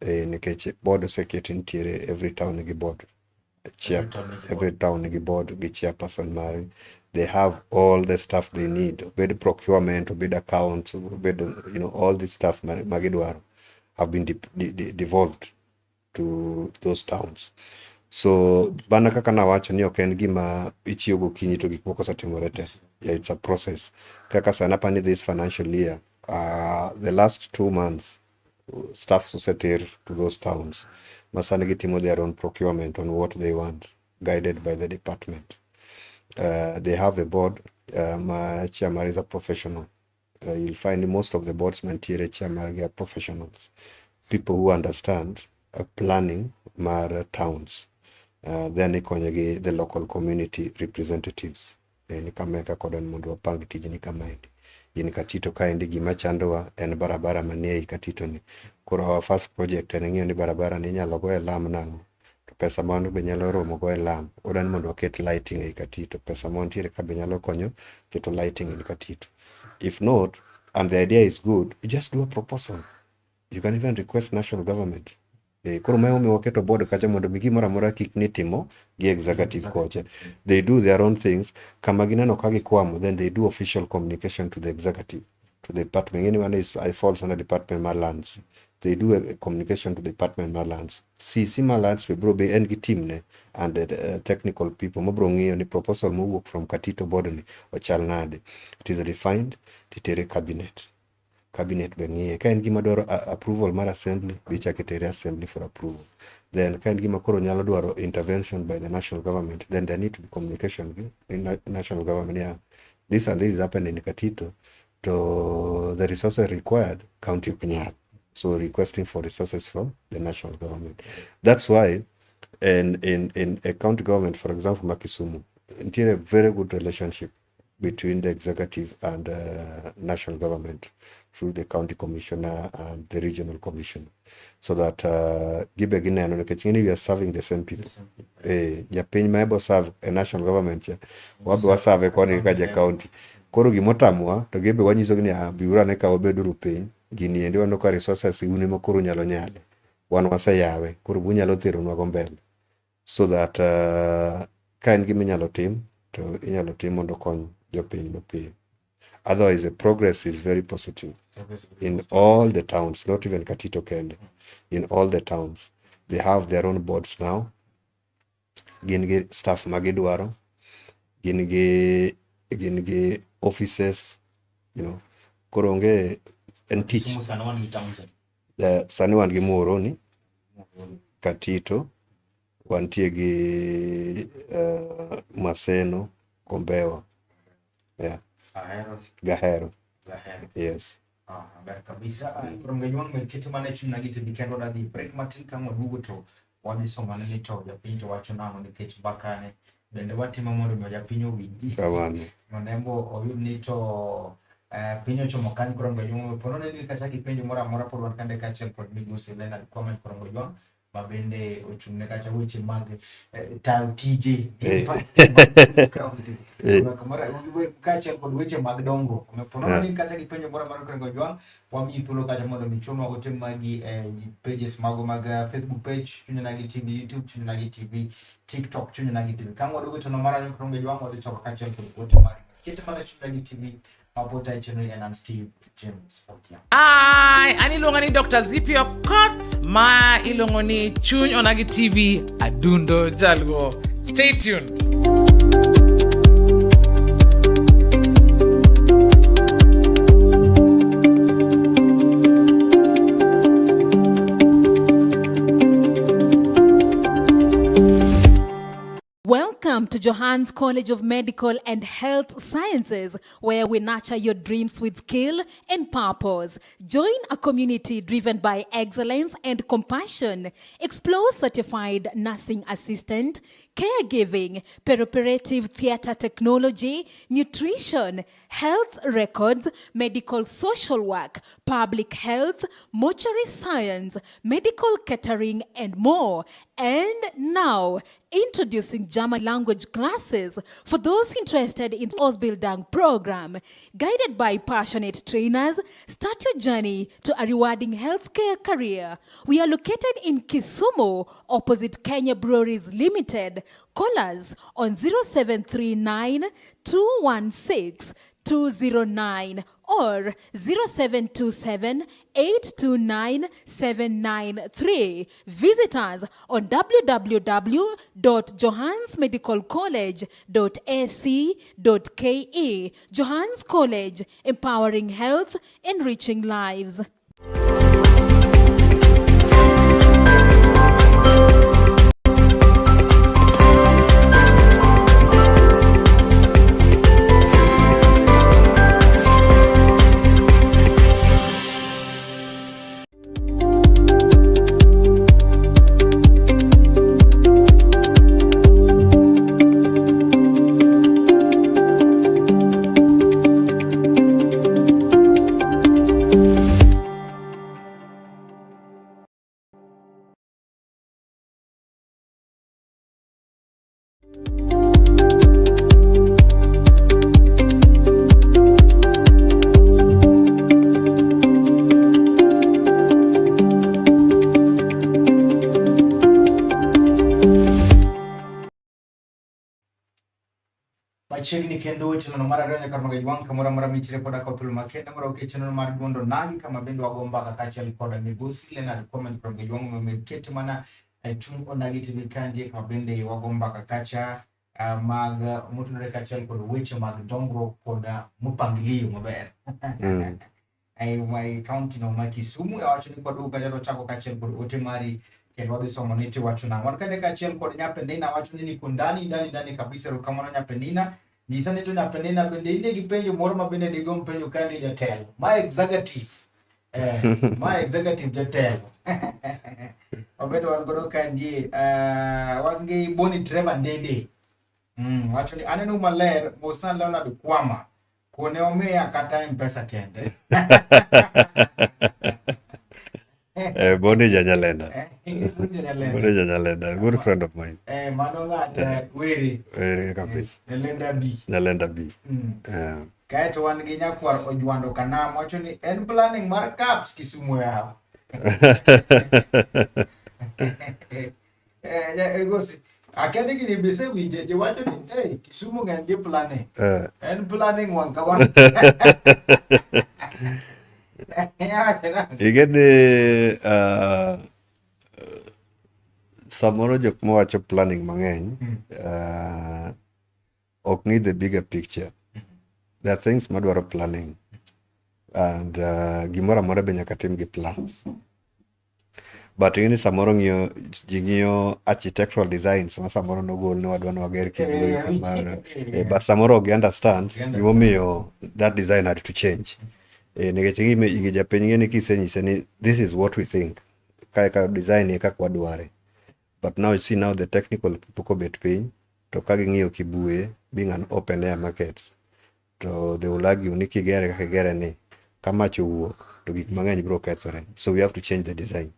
Nikech board oseketi nitiere every town nigi board. Chair, Every town nigi every town nigi board gi chairperson mare. They have all the stuff they need. Obed procurement, obed accounts, obed all this stuff magidwaro have been devolved to those towns. So mana kaka nawacho ni ok en gima ichiew gokinyi to gik moko osetimore te. Yeah, it's a process. Kaka sani apani this financial year, the last 2 months, staff oseter to those towns. Ma sani gitimo their own procurement on what they want, guided by the department. They have a board, ma chairman is a professional. You'll find most of the boards mantiere chairman are professionals, people who understand planning mar towns. Then ikonyo gi the local community representatives. Ni kama eka kod en mondo wapang tijni kamaendi. In Katito kaendi gima chandowa en barabara manie ei Katito ni. Koro our first project en ng'iyo ni barabara ni inyalo goye lam nang'o. To pesa mano be nyalo romo goye lam. Wadwani mondo waket lighting ei Katito. Pesa mantiere ka be nyalo konyo keto lighting in Katito. If not, and the idea is good, you just do a proposal. You can even request national government. Koro ma emomiyo waketo board kacha mondo mi gimoro amora kik ni timo gi executive kocha. They do their own things. Kama gineno ka gikwamo, then they do official communication to the executive, to the department. Anyone is I falls under department mar lands. They do a communication to the department mar lands. CC mar lands be bro be en gi team ne and the technical people mabro ng'iyo ni proposal mowuok from Katito board ni ochal nade. It is refined, titere cabinet. Cabinet be ng'iye. Ka en gima dwaro approval mar assembly, be ichako itere assembly for approval. Then ka en gima koro nyalo dwaro intervention by the national government, then there need to be communication gi national government. Yeah, this and this is happening in Katito. To the resources required, county ok nyal. So requesting for resources from the national government. That's why in a county government, for example, ma Kisumu, nitiere a very good relationship between the executive and national government through the county commissioner and the regional commissioner, so that gibe gineno nikech ing'e ni we are serving the same people. Japiny ma ebo serve e national government cha, wabe waserve koni kaka ja county. Koro gimotamowa to gibe wanyisogi ni ah, biuru ane ka wabeduru piny, gini endi waneno ka resources un ema koro unyalo nyale. Wan waseyawe, koro bunyalo teronwa go mbele. So that ka en gima inyalo tim, to inyalo tim mondo okony jopiny mapiyo. Otherwise, the progress is very positive in all the towns, not even Katito kende. In all the towns. They have their own boards now. Gin gi staff magidwaro. Gin gi offices. Koro onge en tich. Kisumu sani wan gi towns adi? Sani wan gi Muhoroni, Katito, wantie gi Maseno, Kombewa. Yeah. Ahero. Gahero. Gahero. Yes. Ah, ber kabisa. Koro Mgajwang' med keto mana e chuny nagi to kendo wadhi break matin ka waduogo to wadhi somane ni to japiny to wacho nang'o nikech mbakane bende watimo mondo mi japiny owinji. Kamano. Mondo en bo oyud ni to piny ochomo kanye. Koro Mgajwang' po nono ni kata gi penjo moro amora pod wan kande kaachiel kod migosi Leonard Kwame Koro Mgajwang' ma bende ochung' ne kacha weche mag tayo tije kaachiel kod weche mag dongruok. Omiyo po nono ni kata gi penjo moro amora, Koro Mgajwang' wamiyi thuolo kacha mondo mi chunwa ote magi e pages mago mag Facebook page Chuny Onagi TV, YouTube Chuny Onagi TV, TikTok Chuny Onagi TV. Ka waduogo to no mar ariyo, Koro Mgajwang' wadhi chako kaachiel kod ote mari. Ket mana Chuny Onagi TV mapod tayo chenro en an Steve James Odhiambo. Ai, an iluonga ni Dr. Zippy Okoth, ma iluongo ni Chuny Onagi TV, Adundo Jaluo. Stay tuned. Welcome to Johannes College of Medical and Health Sciences, where we nurture your dreams with skill and purpose. Join a community driven by excellence and compassion. Explore certified nursing assistant, caregiving, perioperative theater technology, nutrition, health records, medical social work, public health, mortuary science, medical catering, and more. And now, introducing German language classes for those interested in Ausbildung program. Guided by passionate trainers, start your journey to a rewarding healthcare career. We are located in Kisumu, opposite Kenya Breweries Limited. Call us on 0739 216 209 or 0727 829 793. Visit us on www.johannesmedicalcollege.ac.ke. Johannes College, empowering health, enriching lives. Machiegni kendo chenro mar ariyo nyaka Ramogi Ajwang' kamoro amora mintiere koda ka thuolo makende moro oket chenro mar duond onagi kama bende wago mbaka kaachiel kod migosi Leonard Kwame Ramogi Ajwang' omed ket mana e chuny Onagi TV kandie kama bende wago mbaka kacha mag motenore kaachiel kod weche mag dongruok kod mpangilio maber e county no ma Kisumu. Awacho ni kwaduogo kacha to chako kaachiel kod ote mari kendo wadhi somo ni tiwacho nang'o. Wan kade kaachiel kod Nyapenina wacho ni niko ndani ndani ndani kabisa. Erokamano Nyapenina. Nyisa ni to Nyapenina bende in gi penjo moro ma bende digom penjo ka ni jatelo ma executive, ma executive jatelo wabedo wan godo ka ndie wan gi Boni Trevor Ndede wacho ni aneno maler mosna Leonard Kwama kone omiya kata M-Pesa kende. Boni Janyalenda. Boni Janyalenda. Boni Janyalenda, good friend of mine. Mano ng'at were. Were kabisa. Nyalenda B. Nyalenda B. Kaeto wan gi nyakwar Ojwando Kanam wacho ni en planning mar CAPS Kisumu yawa. Gosi akia ni gini be isewinje ji wacho ni hey, Kisumu ng'eny gi planning. En planning wang' ka wang'. Ing'e ni samoro jok mawacho planning mang'eny ok ng'i the bigger picture. There are things madwaro planning and gimoro amora be nyaka tim gi plans. But ing'e ni samoro ng'iyo ji ng'iyo architectural designs ma samoro nogol ni wadwa ni wager Kibuye kamano. But samoro ok gi understand gimomiyo that design had to change. Nikech ing'e japiny ng'e ni kisenyise ni this is what we think. Kae ka design e kaka wadware. But now you see, now the technical people kobet piny to ka ging'iyo Kibuye being an open air market, to they will argue ni kigere kaka igere ni, ka mach owuok to gik mang'eny biro kethore, so we have to change the design.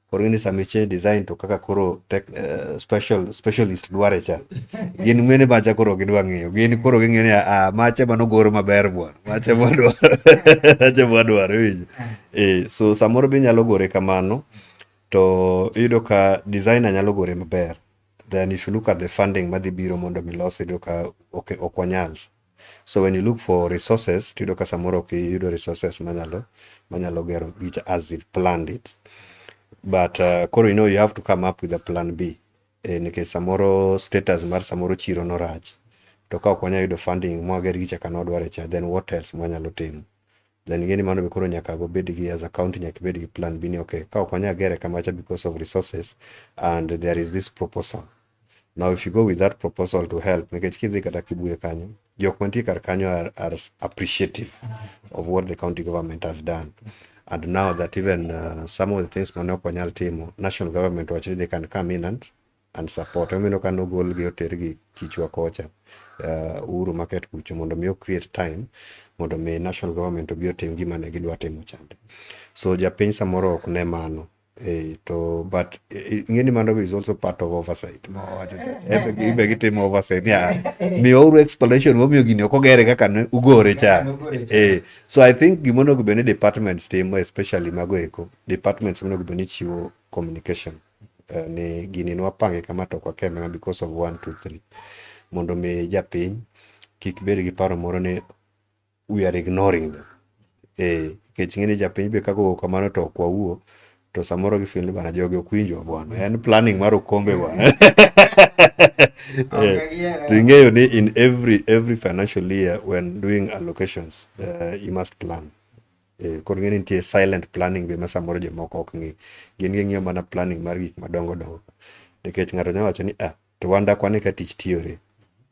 Koro ing'e ni sama i change design to kaka koro tech, specialist dware cha, gin mene macha koro gidwa ng'iyo, gin koro ging'eyo ni ah, macha manogor maber bwana, macha mwadwaro, macha mwadwaro, iwinjo. So samoro be inyalo gore kamano to iyudo ka designer nyalo gore maber, then if you look at the funding madhi biro mondo mi lose, iyudo ka ok wanyal. So when you look for resources, tiyudo ka samoro ok iyudo resources manyalo gero gicha as it planned it. But koro you have to come up with a plan B, nikech samoro status mar samoro chiro norach to ka ok wanyal yudo funding mwager gicha kaka nwadware cha, then what else mwanyalo timo? Then ing'e ni mano be koro nyaka wabed gi, as a county nyaka ibed gi plan B ni okay, ka ok wanyal gere kamacha because of resources and there is this proposal. Now if you go with that proposal to help, nikech kidhi kata Kibuye kanyo, jok mantie kar kanyo are appreciative of what the county government has done. And now that even some of the things mane ok wanyal timo, national government wacho ni they can come in and support. Emomiyo ka nogolgi otergi Kichwa kocha, Uhuru Market kucho, mondo mi o create time mondo mi national government obi otim gima ne gidwa timo chande. So japiny samoro ok ne mano. To but ing'e ni mano is also part of oversight ma wawacho cha. En be gitimo oversight niya, miwauru explanation momiyo gini ok ogere kaka ne ugore cha. Nogore cha. So I think gimonego bed ni departments timo, especially mago eko departments monego bed ni chiwo communication ni gini nwapange kama to ok wakeme because of 1 2 3, mondo mi japiny kik bed gi paro moro ni we are ignoring them. Nikech ing'e ni japiny be kaka owuok kamano to ok wawuo, to samoro gifeel ni bana jogi ok winjwa bwana, en planning mar okombe bwana. To ing'eyo ni in every financial year, when doing allocations, you must plan. Koro ing'e ni nitie silent planning be ma samoro jomoko ok ng'i, gin ging'iyo mana planning mar gik madongo dongo, nikech ng'ato nyalo wacho ni ah, to wan dak wane ka tich tiyore,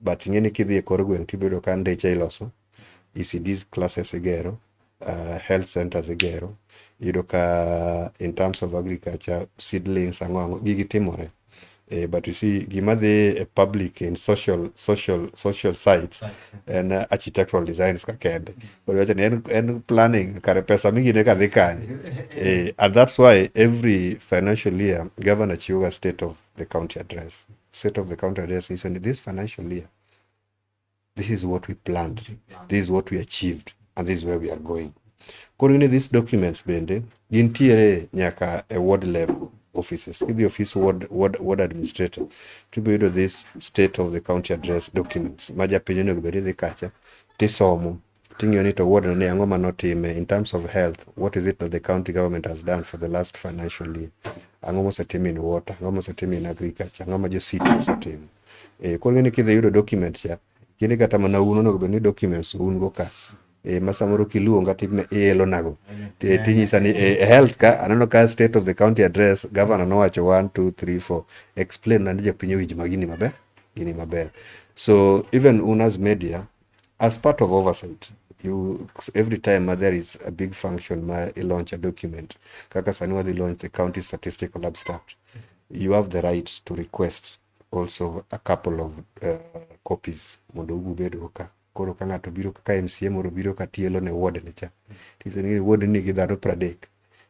but ing'e ni kidhi e kor gweng' tiyudo ka ndeche iloso, ECDs classes igero, health centers igero, iyudo ka in terms of agriculture, seedlings, ang'o ang'o, gigi timore. But you see, gima dhi e public in social sites en architectural designs ka kende. Koro iwacho ni en planning kare pesa migine ka dhi kanye. And that's why every financial year governor chiwo ga state of the county address. State of the county address nyiso ni this financial year, this is what we planned, this is what we achieved, and this is where we are going. Koro ing'e ni these documents bende gintiere nyaka e ward level offices. Kidhi office ward administrator, tibiro yudo this state of the county address documents ma japiny onego bed ni dhi kacha tisomo ting'iyo ni to ward no ni ang'o manotime in terms of health, what is it that the county government has done for the last financial year, ang'o mosetim in water, ang'o mosetim in agriculture, ang'o ma jo city osetimo. Koro ing'e ni kidhi yudo document cha, kinde kata mana un onego bed ni documents un go ka, ma samoro kiluonga tielo nago, tinyisa ni health ka aneno ka state of the county address governor nowacho 1 2 3 4, explain na ni jopiny owinj ma gini maber, gini maber. So even un as media, as part of oversight, you every time ma there is a big function ma i launch a document, kaka sani wadhi launch the county statistical abstract, you have the right to request also a couple of copies mondo ubedgo ka. Koro ka ng'ato biro kaka MCA moro biro ka tielo ne ward ne cha, tinyise ni ward nigi dhano 30,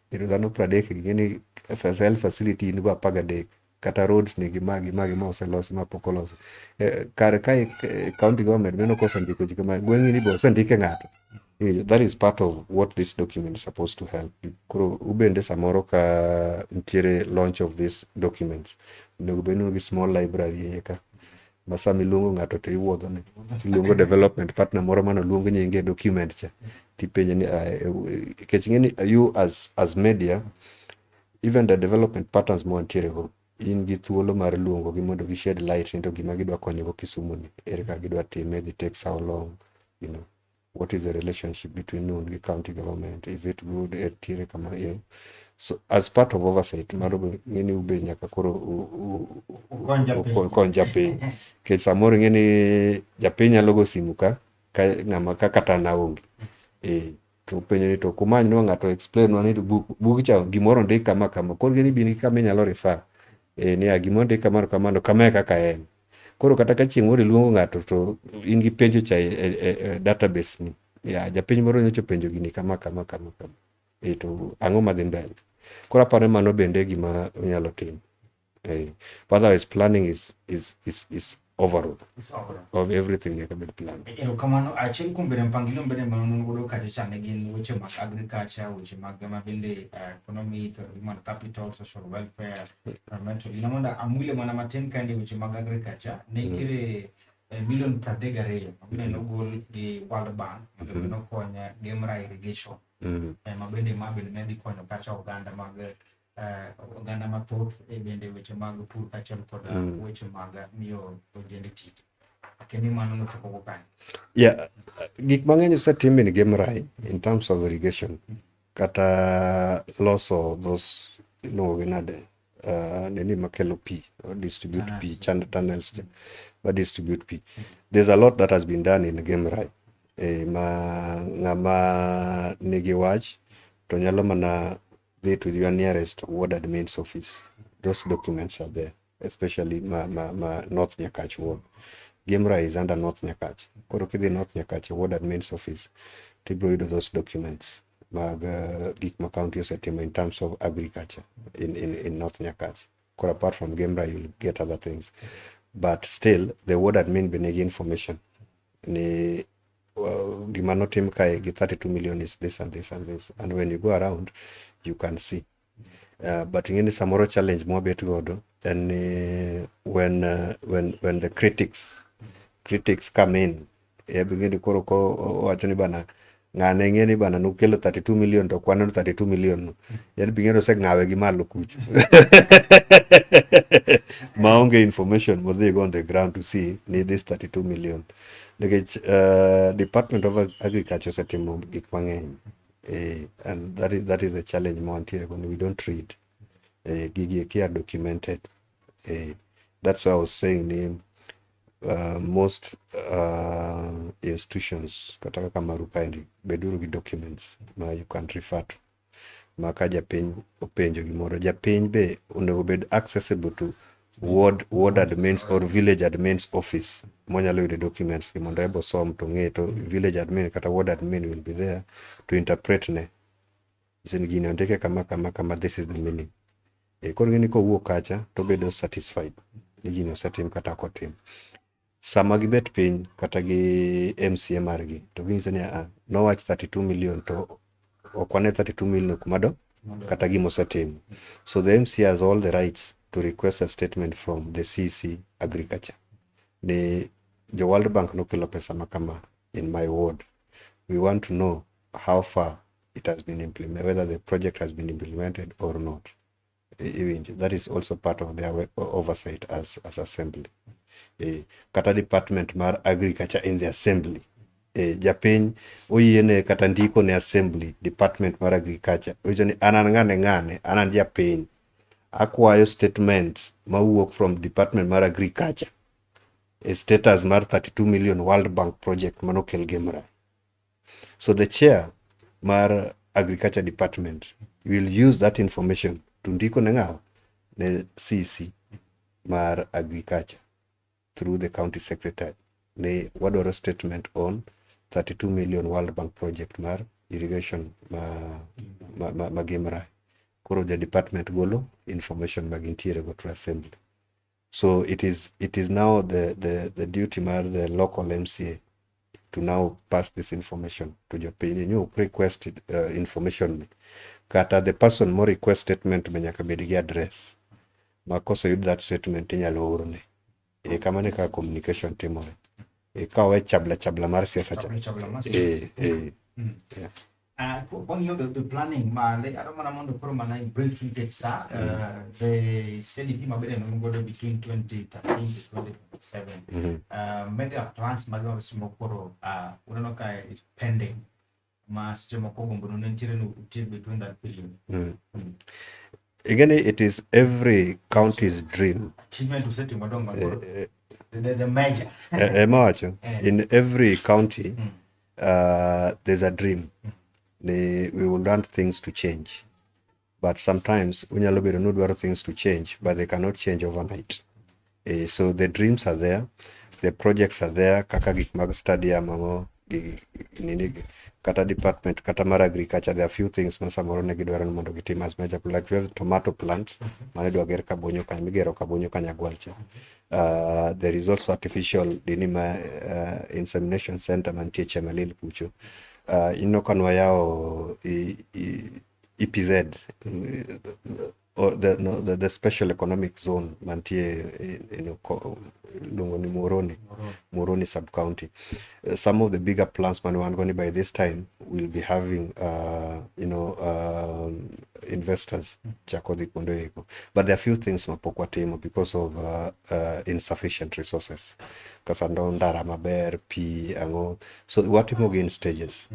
kendo dhano 30 gi ni health facility in go 13, kata roads nigi ma gi ma gi ma oselosi ma pok olosi. Kar kae county government neno kosendiko ji kama gweng'ni ni be osendike ng'ato. That is part of what this document is supposed to help. Koro ubende samoro ka nitiere launch of these documents, onego bed ni gi small library e iye ka ma sama iluongo ng'ato to iwuodhone, iluongo development partner moro manoluong nyinge e document cha, tipenje ni nikech ing'e ni you as media, even the development partners mwantiere go, in gi thuolo mar luongo gi mondo gi shed light ni to gima gidwa konyogo Kisumu ni ere kaka gidwa time, it takes how long, what is the relationship between un gi county government, is it good, ntiere kama. So as part of oversight mar ng'eni ube nyaka koro Ukony japiny. Ukony japiny. Nikech samoro ing'e ni japiny nyalo go simu ka ng'ama ka kata an aonge. Eh, to penjo ni to kumanynwa ng'ato explain nwa ni to buk cha gimoro ondik kama kama. Koro ing'e ni bin gi kama inyalo refer. Eh, niya gima ondik kamano kamano kama e kaka en. Koro kata ka chieng' moro iluongo ng'ato to in gi penjo cha e database ni. Ya, japiny moro nyocha openjo gini kama kama kama kama. E, to ang'o madhi mbele? Koro aparo ni mano bende e gima onyalo timo. Eh, otherwise planning is overall. It's overall. Of everything nyaka bed plan. Erokamano. Achiel kuom bende mpangilio bende ma nonro godo kacha cha ne gin weche mag agriculture, weche mag ma bende economic, human capital, social welfare, environmental. Ina mondo amule mana matin kende weche mag agriculture, ne nitiere milion 32 ma bende nogol gi World Bank mondo mm nokony Gemra irrigation. Ma bende ne dhi konyo kacha oganda mag oganda mathoth e bende weche mag pur kaachiel kod weche mag miyo ojende tich. Kendo mano nochopo go kanyo. Yeah, gik mang'eny osetim in Gemrai in terms of irrigation. Kata loso those iluongo gi nade nini makelo pi or distribute pi Tunnels. Channel tunnels ma distribute pi. There's a lot that has been done in Gemrai. Ma ng'ama nigi wach to nyalo mana dhi to your nearest ward admin's office. Those documents are there, especially ma North Nyakach ward. Gemra is under North Nyakach. Koro kidhi North Nyakach ward admin's office, tibiro yudo those documents mag gik ma county osetimo in terms of agriculture in North Nyakach. Koro apart from Gemra, you'll get other things. But still, the ward admin be nigi information ni gima notim kae gi 32 million is this and this and this. And when you go around, you can see. But ing'e ni samoro challenge mwabet godo en ni when the critics come in, ing'e ni koro ko owacho ni bana ng'ane ing'e ni bana nukelo 32 million to kwaneno 32 million no. Yani be ing'e ni oseng'awe gi malo kucho. Maonge information modhi go on the ground to see ni this 32 million. Nikech Department of Agriculture osetimo gik mang'eny. And that is the challenge ma wantiere go ni we don't read. Gigi eki are documented. That's why I was saying ni most institutions kata kaka maru kaendi beduru gi documents ma you can refer to. Ma ka japiny openjo gimoro, japiny be onego bed accessible to ward admins or village admins office monyalo yudo documents gi mondo ebo som to ng'e to village admin kata ward admin will be there to interpret ne. Nyise ni gini ondike kama kama kama, this is the meaning. Koro ing'e ni kowuok kacha to obedo satisfied ni gini osetim kata ok otim. Sama gibet piny kata gi MCA margi to ginyise ni nowach 32 million to ok wane 32 million kuma do kata gima osetim. So the MCA has all the rights to request a statement from the CEC Agriculture. Ni jo World Bank nokelo pesa ma kama in my ward. We want to know how far it has been implemented, whether the project has been implemented or not. Iwinjo, that is also part of their oversight as assembly. Kata department mar agriculture in the assembly. Japiny oyiene kata ndiko ne assembly department mar agriculture. Owacho ni an ng'ane ng'ane, an japiny. Akwayo statement mawuok from department mar agriculture e status mar 32 million World Bank project manokel Gemra. So the chair mar agriculture department will use that information to ndiko ne ng'awa ne CEC mar agriculture through the county secretary ni wadwaro statement on 32 million World Bank project mar irrigation ma Gemra. Koro ja department golo information ma gintiere go to assembly. So it is now the duty mar the local MCA to now pass this information to jopiny. Ni ok request information ni. Kata the person mo request statement be nyaka bed gi address. Ma koseyud that statement inyalo orne. Kamano e kaka communication timore. Ka owe chabla chabla mar siasa cha. Chabla chabla mar Eh. Yeah. Kwang'iyo the planning ma adwa mana mondo koro mana in brief nikech sa the CDP ma bende ne godo between 2013 to 2027 mega plans mag moko koro uneno ka is pending. Ma seche moko gombo no ne nitiere ni utiek between that period. Ing'e ni it is every county's dream. Achievement usetimo madongo koro the major. Ema wacho in every county there's a dream ni we will want things to change, but sometimes unyalo bedo ni udwaro things to change, but they cannot change overnight. So the dreams are there, the projects are there, kaka gik mag stadium, ang'o nini kata department kata mar agriculture. There are few things ma samoro ne gidwaro ni mondo gitim as major, like we have tomato plant mane idwa ger Kabonyo kanyo, migero Kabonyo Kanyagwal cha. There is also artificial dini ma insemination center mantie Chemelil kucho. Ineno ka nwayawo EPZ or the, no, the special economic zone mantie in iluongo ni Muhoroni sub county. Some of the bigger plants man wan go by this time will be having investors chako dhi kuonde eko, but there are few things mapok watimo because of insufficient resources, kaka ndo ndara maber, pi, ang'o. So watimo gi in stages,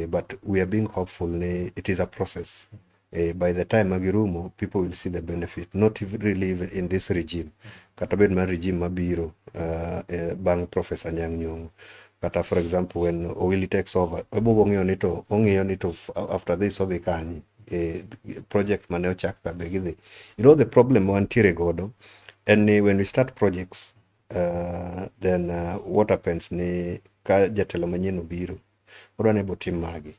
but we are being hopeful ni it is a process. By the time magirumo, people will see the benefit, not really even in this regime, kata bed mar regime mabiro bang' Professor Anyang' Nyong'o, kata for example when Owili takes over, obobo ng'iyo ni to ong'iyo ni to after this odhi kanye, project mane ochak ka be gidhi. You know, the problem wantiere godo en ni when we start projects, then what happens ni ka jatelo manyien obiro, odwa ni botim magi.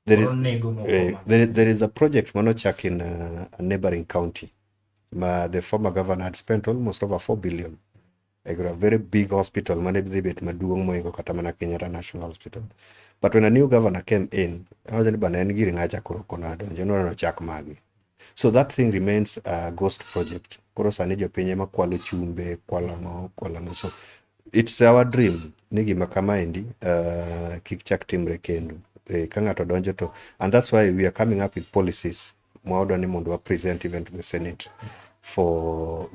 There is, Onego moko there is a project manochak in a neighboring county ma the former governor had spent almost over 4 billion a very big hospital mane dhi bet maduong' moingo kata mana Kenyatta National Hospital. But when a new governor came in, owacho ni bana en gir ng'acha koro kono adonjo nodwa nochak magi. So that thing remains a ghost project. Koro sani jopiny ema kwalo chumbe, kwalo ang'o, kwalo ang'o. So it's our dream ni gima kamaendi kik chak timre kendo. Ka ng'ato donjo to, and that's why we are coming up with policies mwadwa ni mondo wa present even to the Senate for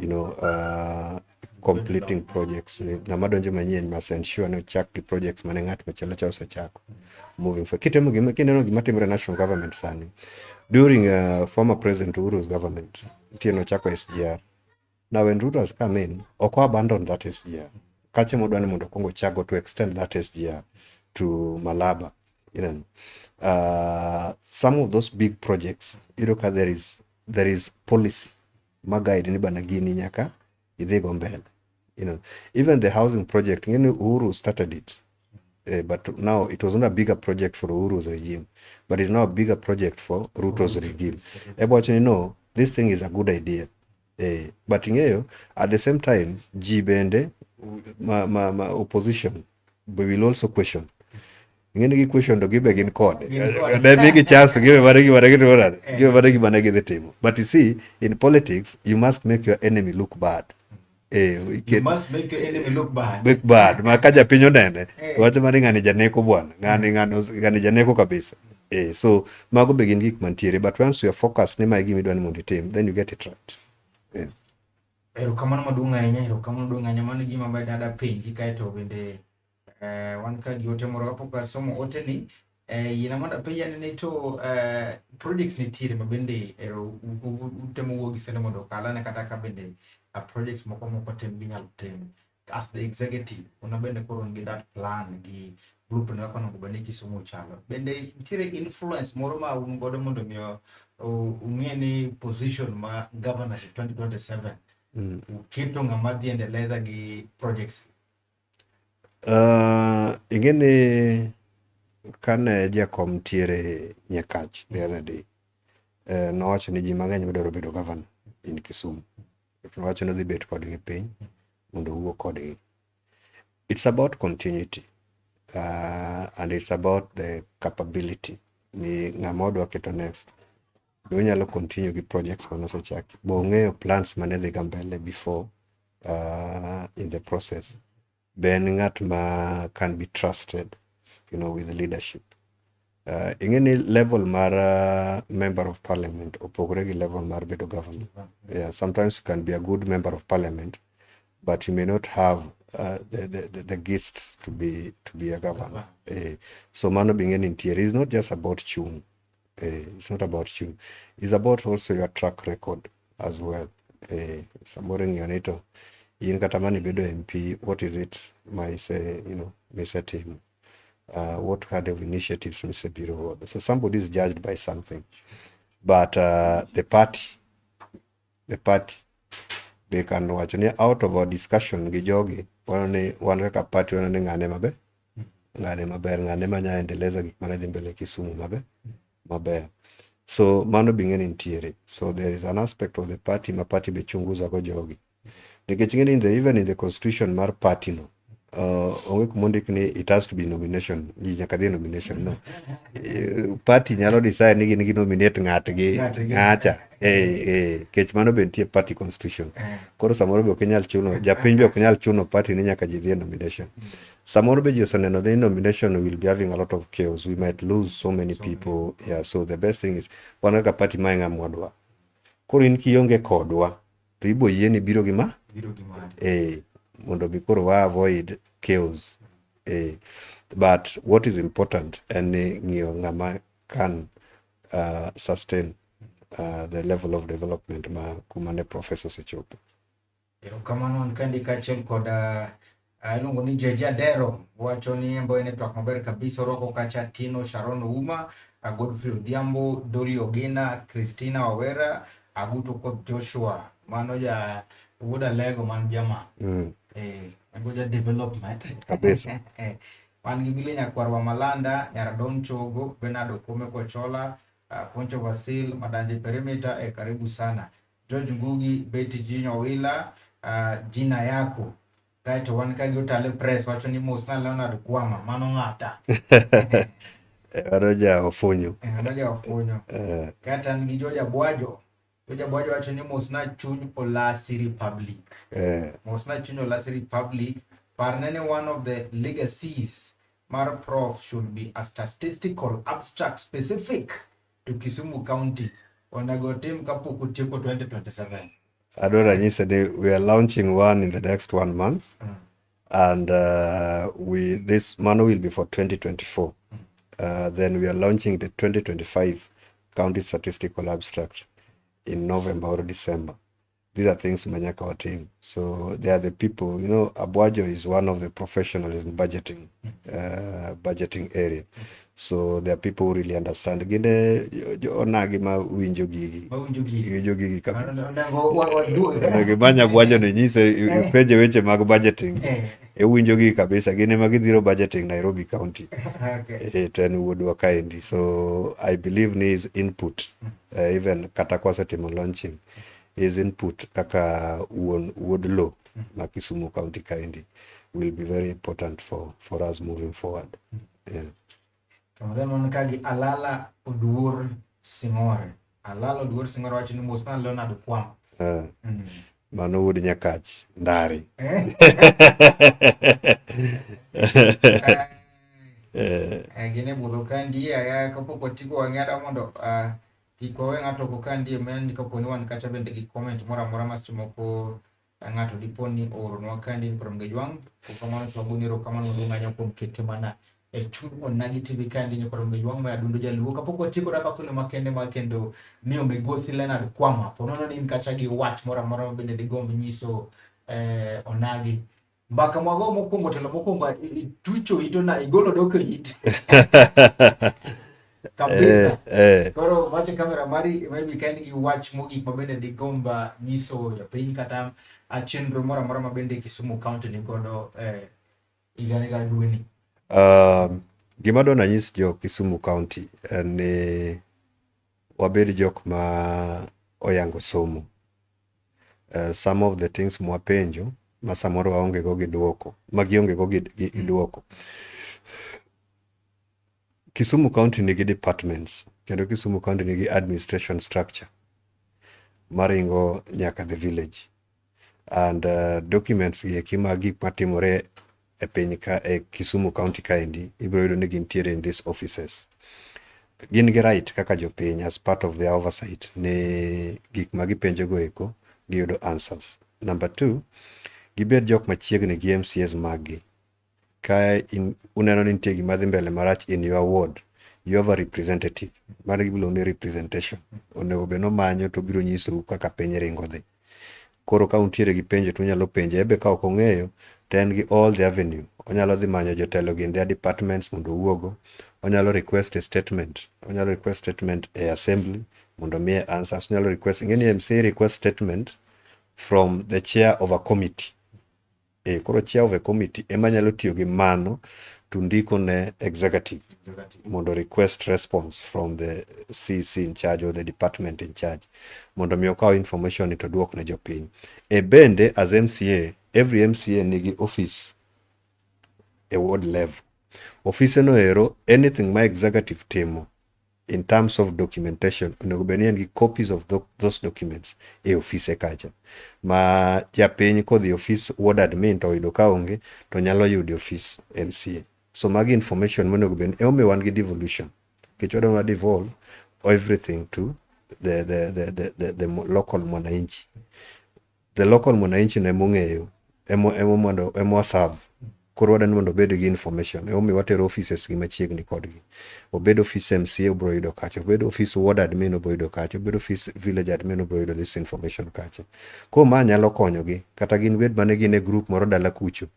completing projects. Ni ng'ama donjo manyien must ensure ni ochak gi projects mane ng'at machielo cha osechako moving forward. Kitemo gima, kineno gima timore e national government sani, during former President Uhuru's government, nitie nochako SGR. Now when Ruto has come in, ok o abandon that SGR. Kache modwa ni mondo okuong ochago to extend that SGR to Malaba. Some of those big projects, iyudo ka there is policy ma guide ni bana gini nyaka idhi go mbele. Even the housing project, ng'eni Uhuru started it. But now it was not a bigger project for Uhuru's regime, but it's now a bigger project for Ruto's regime. Ebo wacho ni no, this thing is a good idea. But ing'eyo, at the same time, ji bende, ma opposition, we will also question. Ing'e ni gi question to gibe gin kode. Gin kode. Ne migi chance to gibe mana gima ne gitimo nade? Gibe mana gima ne gidhi timo. But you see, in politics, you must make your enemy look bad. You must make your enemy look bad. Look bad. Ma ka japiny onene, wacho mana ni ng'ani janeko bwana. Ng'ani janeko kabisa. So mago be gin gik mantiere. But once you are focused ni mae gima idwa ni mondo itim, then you get it right. Yeah. Erokamano maduong' ahinya, erokamano maduong' ahinya. Mano e gima bende ada penji kaeto bende wan ka gi ote moro kapok asomo ote ni, yiena mondo apenji ane ni to projects nitiere ma bende ero utemo wuo gi sende mondo okal ane kata ka bende projects moko moko tim ginyalo tim as the executive una bende koro un gi that plan gi blueprint kaka onego bed ni Kisumu chalo. Bende nitiere influence moro ma un godo mondo mi ung'e ni position ma governorship 2027 uketo ng'ama dhi endeleza gi projects? Ing'e ni kane jakom ntiere Nyakach the other day, nowacho ni ji mang'eny madwaro bedo governor in Kisumu. Nowacho ni odhi bet kodgi piny mondo owuo kodgi. It's about continuity and it's about the capability ni ng'ama odwa keto next be onyalo continue gi projects mane osechaki, bo ong'eyo plans mane dhi ga mbele before in the process, be en ng'at ma can be trusted with leadership. Ing'e ni level mar member of parliament opogore gi level mar bedo governor. Yeah, sometimes you can be a good member of parliament, but you may not have the gist to be a governor. So mano be ing'e ni nitiere. It's not just about chung. It's not about chung. It's about also your track record as well. Samoro ing'iyo ni to in kata mane ibedo MP, what is it ma ise misetimo? What kind of initiatives misebiro godo? So somebody is judged by something. But the party, they can wacho ni out of our discussion gi jogi, waneno ni wan kaka party waneno ni ng'ane maber, ng'ane maber, ng'ane manya endeleza gik mane dhi mbele Kisumu maber, maber. So mano be ing'e ni nitiere. So there is an aspect of the party ma party be chunguza go jogi. Nikech ing'e ni even in the constitution mar party no, onge kuma ondik ni it has to be nomination, ji nyaka dhi e nomination, no. Party nyalo decide ni gin gi nominate ng'atgi, Ng'atgi. Ng'acha. Kech mano be nitie party constitution. Koro samoro be ok inyal chuno, japiny be ok nyal chuno party ni nyaka ji dhi e nomination. Samoro be ji oseneno ni nomination will be having a lot of chaos. We might lose so many people. Yeah, so the best thing is wan kaka party ma e ng'ama wadwa. Koro in kionge kodwa, to ibo yieni biro gi ma? Biro gi mari. Mondo mi koro wa avoid chaos. But what is important en ni ng'iyo ng'ama can sustain the level of development ma kuma ne professor osechopo. Erokamano an kandi kaachiel kod iluongo ni Jeje Adero wacho ni en bo en e twak maber kabisa orwako kacha Tino Sharon Ouma, Godfrey Odhiambo, Dolly Ogina, Christina Wawera, Aguto kod Joshua. Mano ja wuod Alego man jama. Mago ja development. Kabisa. Wan gi Bile Nyakwar wa Malanda, Nyaradon Chogo, Bernard Okome Kochola, Poncho Vasil, Madanje Perimeter, karibu sana. George Ngugi, Betty Junior Wila, jina yako. Kaeto wan ka gi Otale Press wacho ni mosna Leonard Kwama, mano ng'ata. Mano ja ofunyu. Mano ja ofunyo. Kaeto an gi George Abwajo. George Abwajo wacho ni mosna chuny Olasi Republic. Mosna chuny Olasi Republic. Parne ni one of the legacies mar prof should be a statistical abstract specific to Kisumu County. Onego tim kapok otieko 2027. Adwaro anyise ni we are launching one in the next one month. And we this mano will be for 2024. Then we are launching the 2025 County Statistical Abstract in November or December. These are things manyaka watim. So they are the people, Abwajo is one of the professionals in budgeting, budgeting area. So there are people who really understand. Gine onagi ma winjo gigi. Mawinjo gigi. Winjo gigi kabisa. Onego waduog. Onego imany Abwajo ni nyise ipenje weche mag budgeting. Iwinjo gigi kabisa. Gin ema gidhiro budgeting Nairobi County. To en wuodwa kaendi. So I believe ni his input, even kata kwasetimo launching, his input kaka wuon wuod lo ma Kisumu County kaendi will be very important for us moving forward. Yeah. Kama then wan ka gi Alala Oduor Sing'ore. Alala Oduor Sing'ore wacho ni mosna Leonard Kwam. Mano wuod Nyakach, Ndari. Gin e budho kandi kapok watieko wang'ada mondo kik wawe ng'ato oko kandi men kapo ni wan kacha bende gi comment moro amora ma seche moko ng'ato dipo ni ooronwa kandi ni Ramogi Jwang'. Kamano to wagoni erokamano maduong' ahinya kuom kete mana e chuny Onagi TV kandi nyaka Ramogi Jwang' ma adundo jaluo. Kapok watieko daka thuolo makende mar kendo miyo migosi Leonard Kwama. Po nono ni in kacha gi wach moro amora ma bende digomb nyiso Onagi. Mbaka mwago mokwongo telo mokwongo itucho ito na igolo dok e it. Kabisa. Koro wacho kamera mari maybe ka in gi wach mogik ma bende digomb nyiso jopiny kata chenro moro amora ma bende Kisumu County ni godo higa ni ga dweni. Gima adwa nanyis jo Kisumu County en ni wabed jok ma oyango somo. Some of the things mwapenjo ma samoro waonge go gi duoko, ma gionge go gi duoko. Kisumu County nigi departments kendo Kisumu County nigi administration structure maringo nyaka the village. And documents gi eki mag gik matimore e piny ka e Kisumu County kaendi ibiro yudo ni gintiere in these offices. Gin gi right kaka jopiny as part of their oversight ni gik ma gipenjo go eko giyudo answers. Number two, Gibed jok machiegni gi MCAs mag gi. Ka in, uneno ni nitie gima dhi mbele marach in your ward, you have a representative. Mano gima iluongo ni representation. Onego bed nomanyo to obiro nyisou kaka piny ringo dhi. Koro ka untiere gi penjo to unyalo penje. Ebe ka ok ong'eyo to en gi all the avenue. Onyalo dhi manyo jotelo gi in their departments mondo owuogo. Onyalo request a statement. Onyalo request statement e assembly mondo omiye answers. Onyalo request, ing'e ni MCA request statement from the chair of a committee. E, koro chair of a committee ema nyalo tiyo gi mano to ndiko ne executive mondo request response from the CC in charge or the department in charge mondo mi okaw information ni to duok ne jopiny. E bende as MCA, every MCA nigi office e ward level. Ofise no ero anything ma executive timo in terms of documentation onego bed ni en gi copies of those documents e ofise kacha ma japiny kodhi e ofis ward admin to oyudo ka onge to nyalo yudo e ofis MCA. So magi information monego bed emomiyo wan gi devolution nikech wadwa devolve everything to the local mwananchi. The local mwananchi no emong'eyo emo mondo emo serve koro wadwa ni mondo obed gi information emomiyo watero offices gi machiegni kodgi obed office MCA obiro yudo kacha obed office ward admin obiro yudo kacha obed office village admin obiro yudo this information kacha koro ma nyalo konyogi kata gin bed mane gin e group moro dala kucho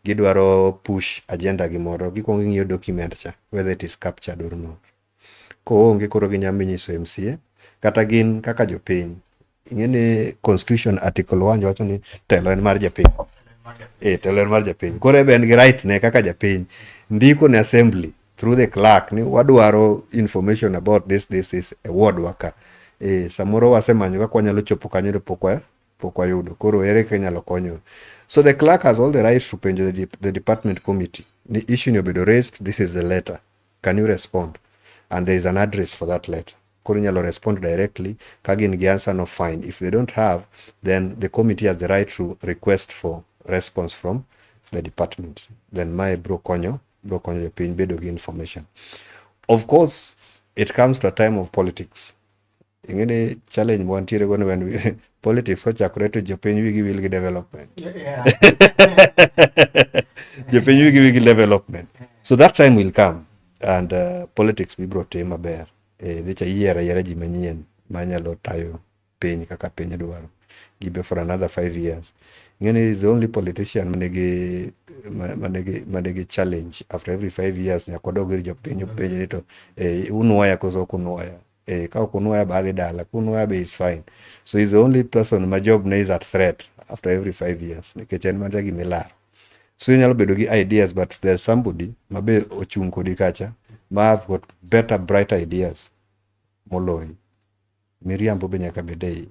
gidwaro push agenda gi moro gikwongo ging'iyo document cha whether it is captured or not koonge koro ginyalo nyiso MCA kata gin kaka jopiny ing'e ni constitution article 1 wacho ni telo en mar japiny e telo en mar japiny koro ebe en gi right ne kaka japiny ndiko ne assembly through the clerk ni wadwaro information about this this this e ward wa ka e samoro wasemanyo kaka wanyalo chopo kanyo to pok wayudo koro ere kaka inyalo konyo so the clerk has all the rights to penjo the department committee ni issue ni obedo raised this is the letter can you respond and there is an address for that letter koro inyalo respond directly ka gin gi answer no fine if they don't have then the committee has the right to request for response from the department then mae bro konyo jopiny bedo gi information of course it comes to a time of politics ing'e ni challenge mwantiere go ni when politics kochakore to jopiny wigi wil gi development jopiny wigi wil gi development so that time will come and politics bibro tim maber e, nicha yiero ayiera ji manyien manyalo tayo piny kaka piny dwaro gibe for another 5 years ing'e ni is the only politician manigi challenge after every 5 years nyaka wadog ir jopiny openj ni to eh, unuoya koso ok unuoya eh, ka ok unuoya ba adhi dala kunuoya be is fine so he's the only person ma job ne is at threat after every 5 years nikech en mana gimilaro so inyalo bedo gi ideas but there's somebody mabe ochung' kodi kacha ma have got better bright ideas moloyi miriambo be nyaka bed e iye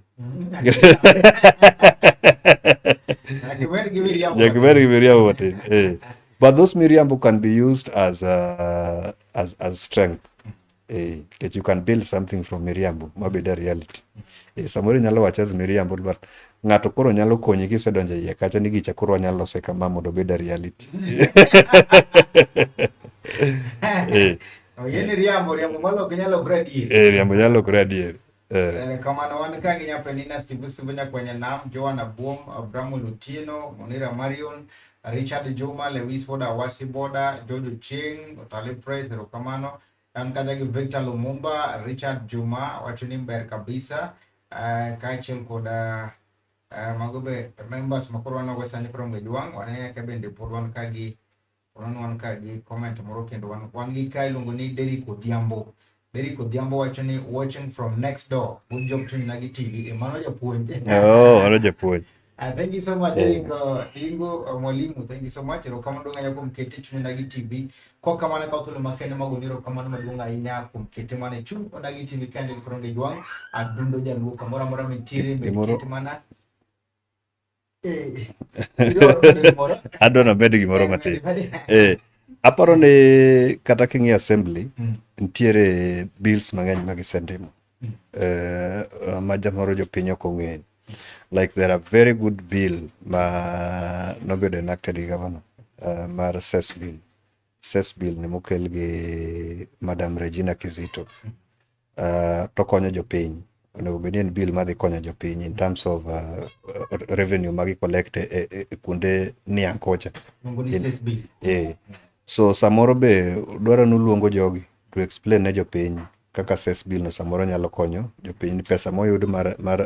Nyaka ibed gi miriambo. Nyaka ibed gi miriambo matin eh. But those miriambo can be used as strength eh, nikech you can build something from miriambo mabed a reality eh, samoro inyalo wacho as miriambo but ng'ato koro nyalo konyi kisedonjo e iye kacha ni gicha koro wanyalo lose kama mondo obed a reality eh, Oyie ni riambo, riambo malok nyalo lokre adier. Eh, riambo nyalo lokore adier eh. Erokamano wan ka gi Nyapenina Steve Steve Nyakwenya Nam, Joan Abuom, Abrahamu Otieno, Monira Marion, Richard Juma, Lewis Boda Wasi Boda, George Ochieng, Otale Press, erokamano. An kacha gi Victor Lumumba, Richard Juma, wacho ni ber kabisa. Kaachiel kod mago be members makoro wan go sani koro Ngejwang', wane ka bende pod wan ka gi wan ka gi comment moro kendo wan gi ka iluongo ni Derrick Odhiambo. Derrick Odhiambo wacho ni watching from next door. Good job to Onagi TV. E mano japuonj. Oh, mano japuonj. Thank you so much Derrick Dingo mwalimu. Thank you so much. Erokamano maduong' ahinya kuom kete chuny Onagi TV. Kwa kamano kaw thuolo makende magoni erokamano maduong' ahinya kuom kete mana e chuny Onagi TV kende koro Ngejwang' adundo jaluo kamoro amora mintiere bed kete mana eh idwa medo gimoro? Adwa named gimoro matin eh, aparo ni kata king'iyo assembly nitiere bills mang'eny ma gisetimo eh, ma jamoro jopiny ok ong'eyo like there are very good bill ma nobedo enacted gi governor mar cess bill cess bill ni mokel gi Madam Regina Kizito to konyo jopiny Onego bed ni en bill madhi konyo jopiny in terms of revenue ma gi collect e kuonde niang' kocha. Luongo ni cess bill. Eh. So samoro be dwaro ni uluongo jogi to explain ne jopiny kaka cess bill no samoro nyalo konyo jopiny ni pesa moyud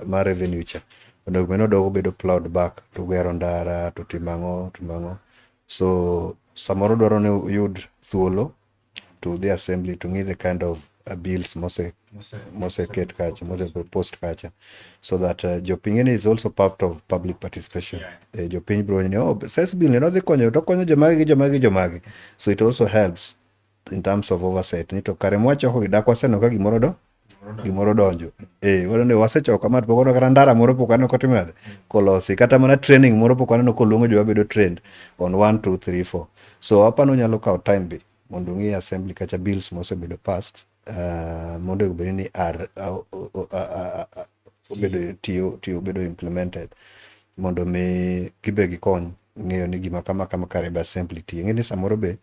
mar revenue cha onego bed ni odogo bedo plowed back to gero ndara to timo ang'o timo ang'o. So samoro dwaro ni uyud thuolo to the assembly to ng'i the kind of bills moseket kacha, mose proposed kacha, so that jopiny ni is also part of public participation. Jopiny bro ni, oh, cess bill ni nodhi konyo to konyo jomagi gi jomagi gi jomagi, so it also helps in terms of oversight ni to kare mwachoko gi dak waseneno ka gimoro donjo. Wano ni wasechoko ma pok waneno kata ndara moro pok waneno kotimo nade kolosi, kata mana training moro pok waneno koluongo joma bedo trained on 1 2 3 4. So apano nyalo kawo time be mondo ung'i assembly kacha bills mosebedo passed, mondo obed ni are obedo tiyo bedo implemented mondo mi gibe gikony ng'eyo ni gima kama kama kare be assembly tiyo. Ing'e ni samoro be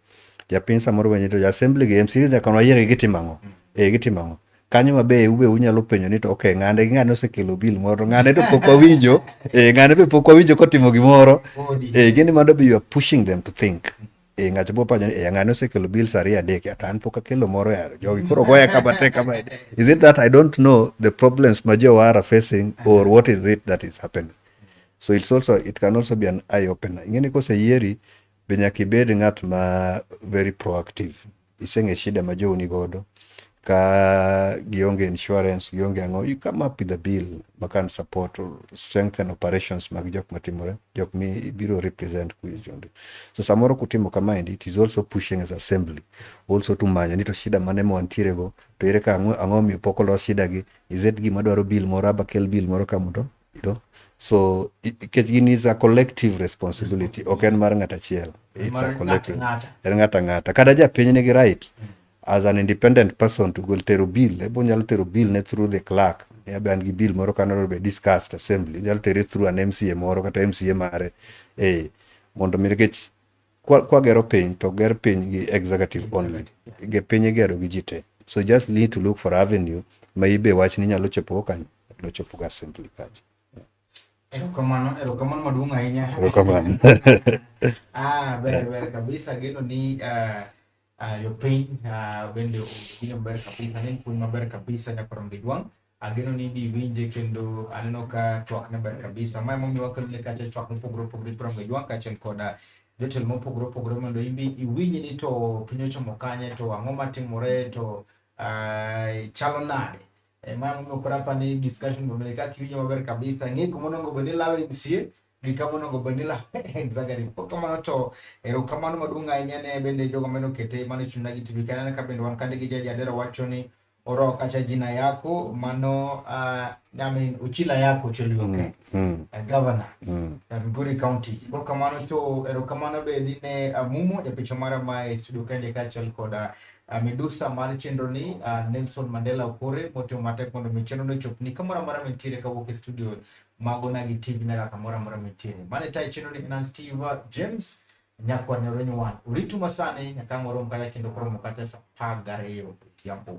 japiny samoro be to assembly gi MCAs nyaka wayier gi gitimo ang'o, gitimo ang'o kanyo ma be ube unyalo penjo ni to okay, ng'ane gi ng'ane osekelo bill moro, ng'ane to pok wawinjo, ng'ane be pok wawinjo kotimo gimoro. Gini mano be you are pushing them to think. Ng'ato bo pacho ni ng'ane osekelo bills ariyo adek, to an pok akelo moro yaro jogi koro goya kama tek kama. Is it that I don't know the problems ma jowa are facing, or what is it that is happening? So it can also be an eye opener. Ing'e ni koseyieri be nyaka ibed ng'at ma very proactive. Iseng'e shida ma jou ni godo ka gionge insurance, gionge ang'o, you come up with a bill ma can support or strengthen operations mag jok matimore, jok mi ibiro represent kuijondi. So samoro kutimo kamaendi, it is also pushing as assembly also to manyo ni to shida mane ma wantiere go, to ere ka ang'o miyo pok olos shida gi, is it gima dwaro bill moro, aba kel bill moro ka mondo you know. So nikech gini is a collective responsibility, ok en mar ng'at achiel, it's a collective, en ng'at ang'ata. Kata japiny nigi right as an independent person to go tero bill, ebo nyalo tero bill ne through the clerk ni abe an gi bill moro kanoro be discussed assembly, nyalo tere through an MCA moro kata MCA mare, mondo mi nikech kwa gero piny to ger piny gi executive only, ge piny igero gi ji te. So just need to look for avenue ma ibe wach ni nyalo chopo kanyo, nyalo chopo ga assembly kacha. Erokamano, erokamano maduong' ahinya. Erokamano. Ah, ber ber kabisa. Geno ni jopiny bende owinjo maber kabisa, ne en puonj maber kabisa nyakwar Mgejwang'. Ageno ni ibi winje kendo aneno ka twak ne ber kabisa. Ma emomiyo wakelo ne kacha twak mopogore opogore Program Gejwang' kaachiel koda jotelo mopogore opogore mondo ibi iwinj ni to piny ochomo kanye, to ang'o matimore, to chalo nade. Ma emomiyo koro apa ni discussion bende kaka iwinjo maber kabisa, ng'e kuma onego bed ni ilawe MCA gi kama onego bed ni ilawe executive. Kamano to erokamano maduong' ahinya ne bende jogo mane okete mane ochung' gi TV kaneno ka bende wan kande gi Jaji Adera wacho ni oro kacha jina yako mano, I mean Uchila yako Chelioke, governor Migori County. Kamano to erokamano be dhi ne Mumo japicha mara ma e studio kende kaachiel koda midusa mar chenro ni, Nelson Mandela Okore motimo matek mondo mi chenro no ochopni kamoro amora mintiere kawuok e studio mag Onagi TV nyaka kamoro amora mintiere. Mane tayo chenro ni en Steve James nyakwar Nyoronyo wan. Uritu masani nyaka ang' warom kacha kendo koromo kacha saa 12 odhiambo.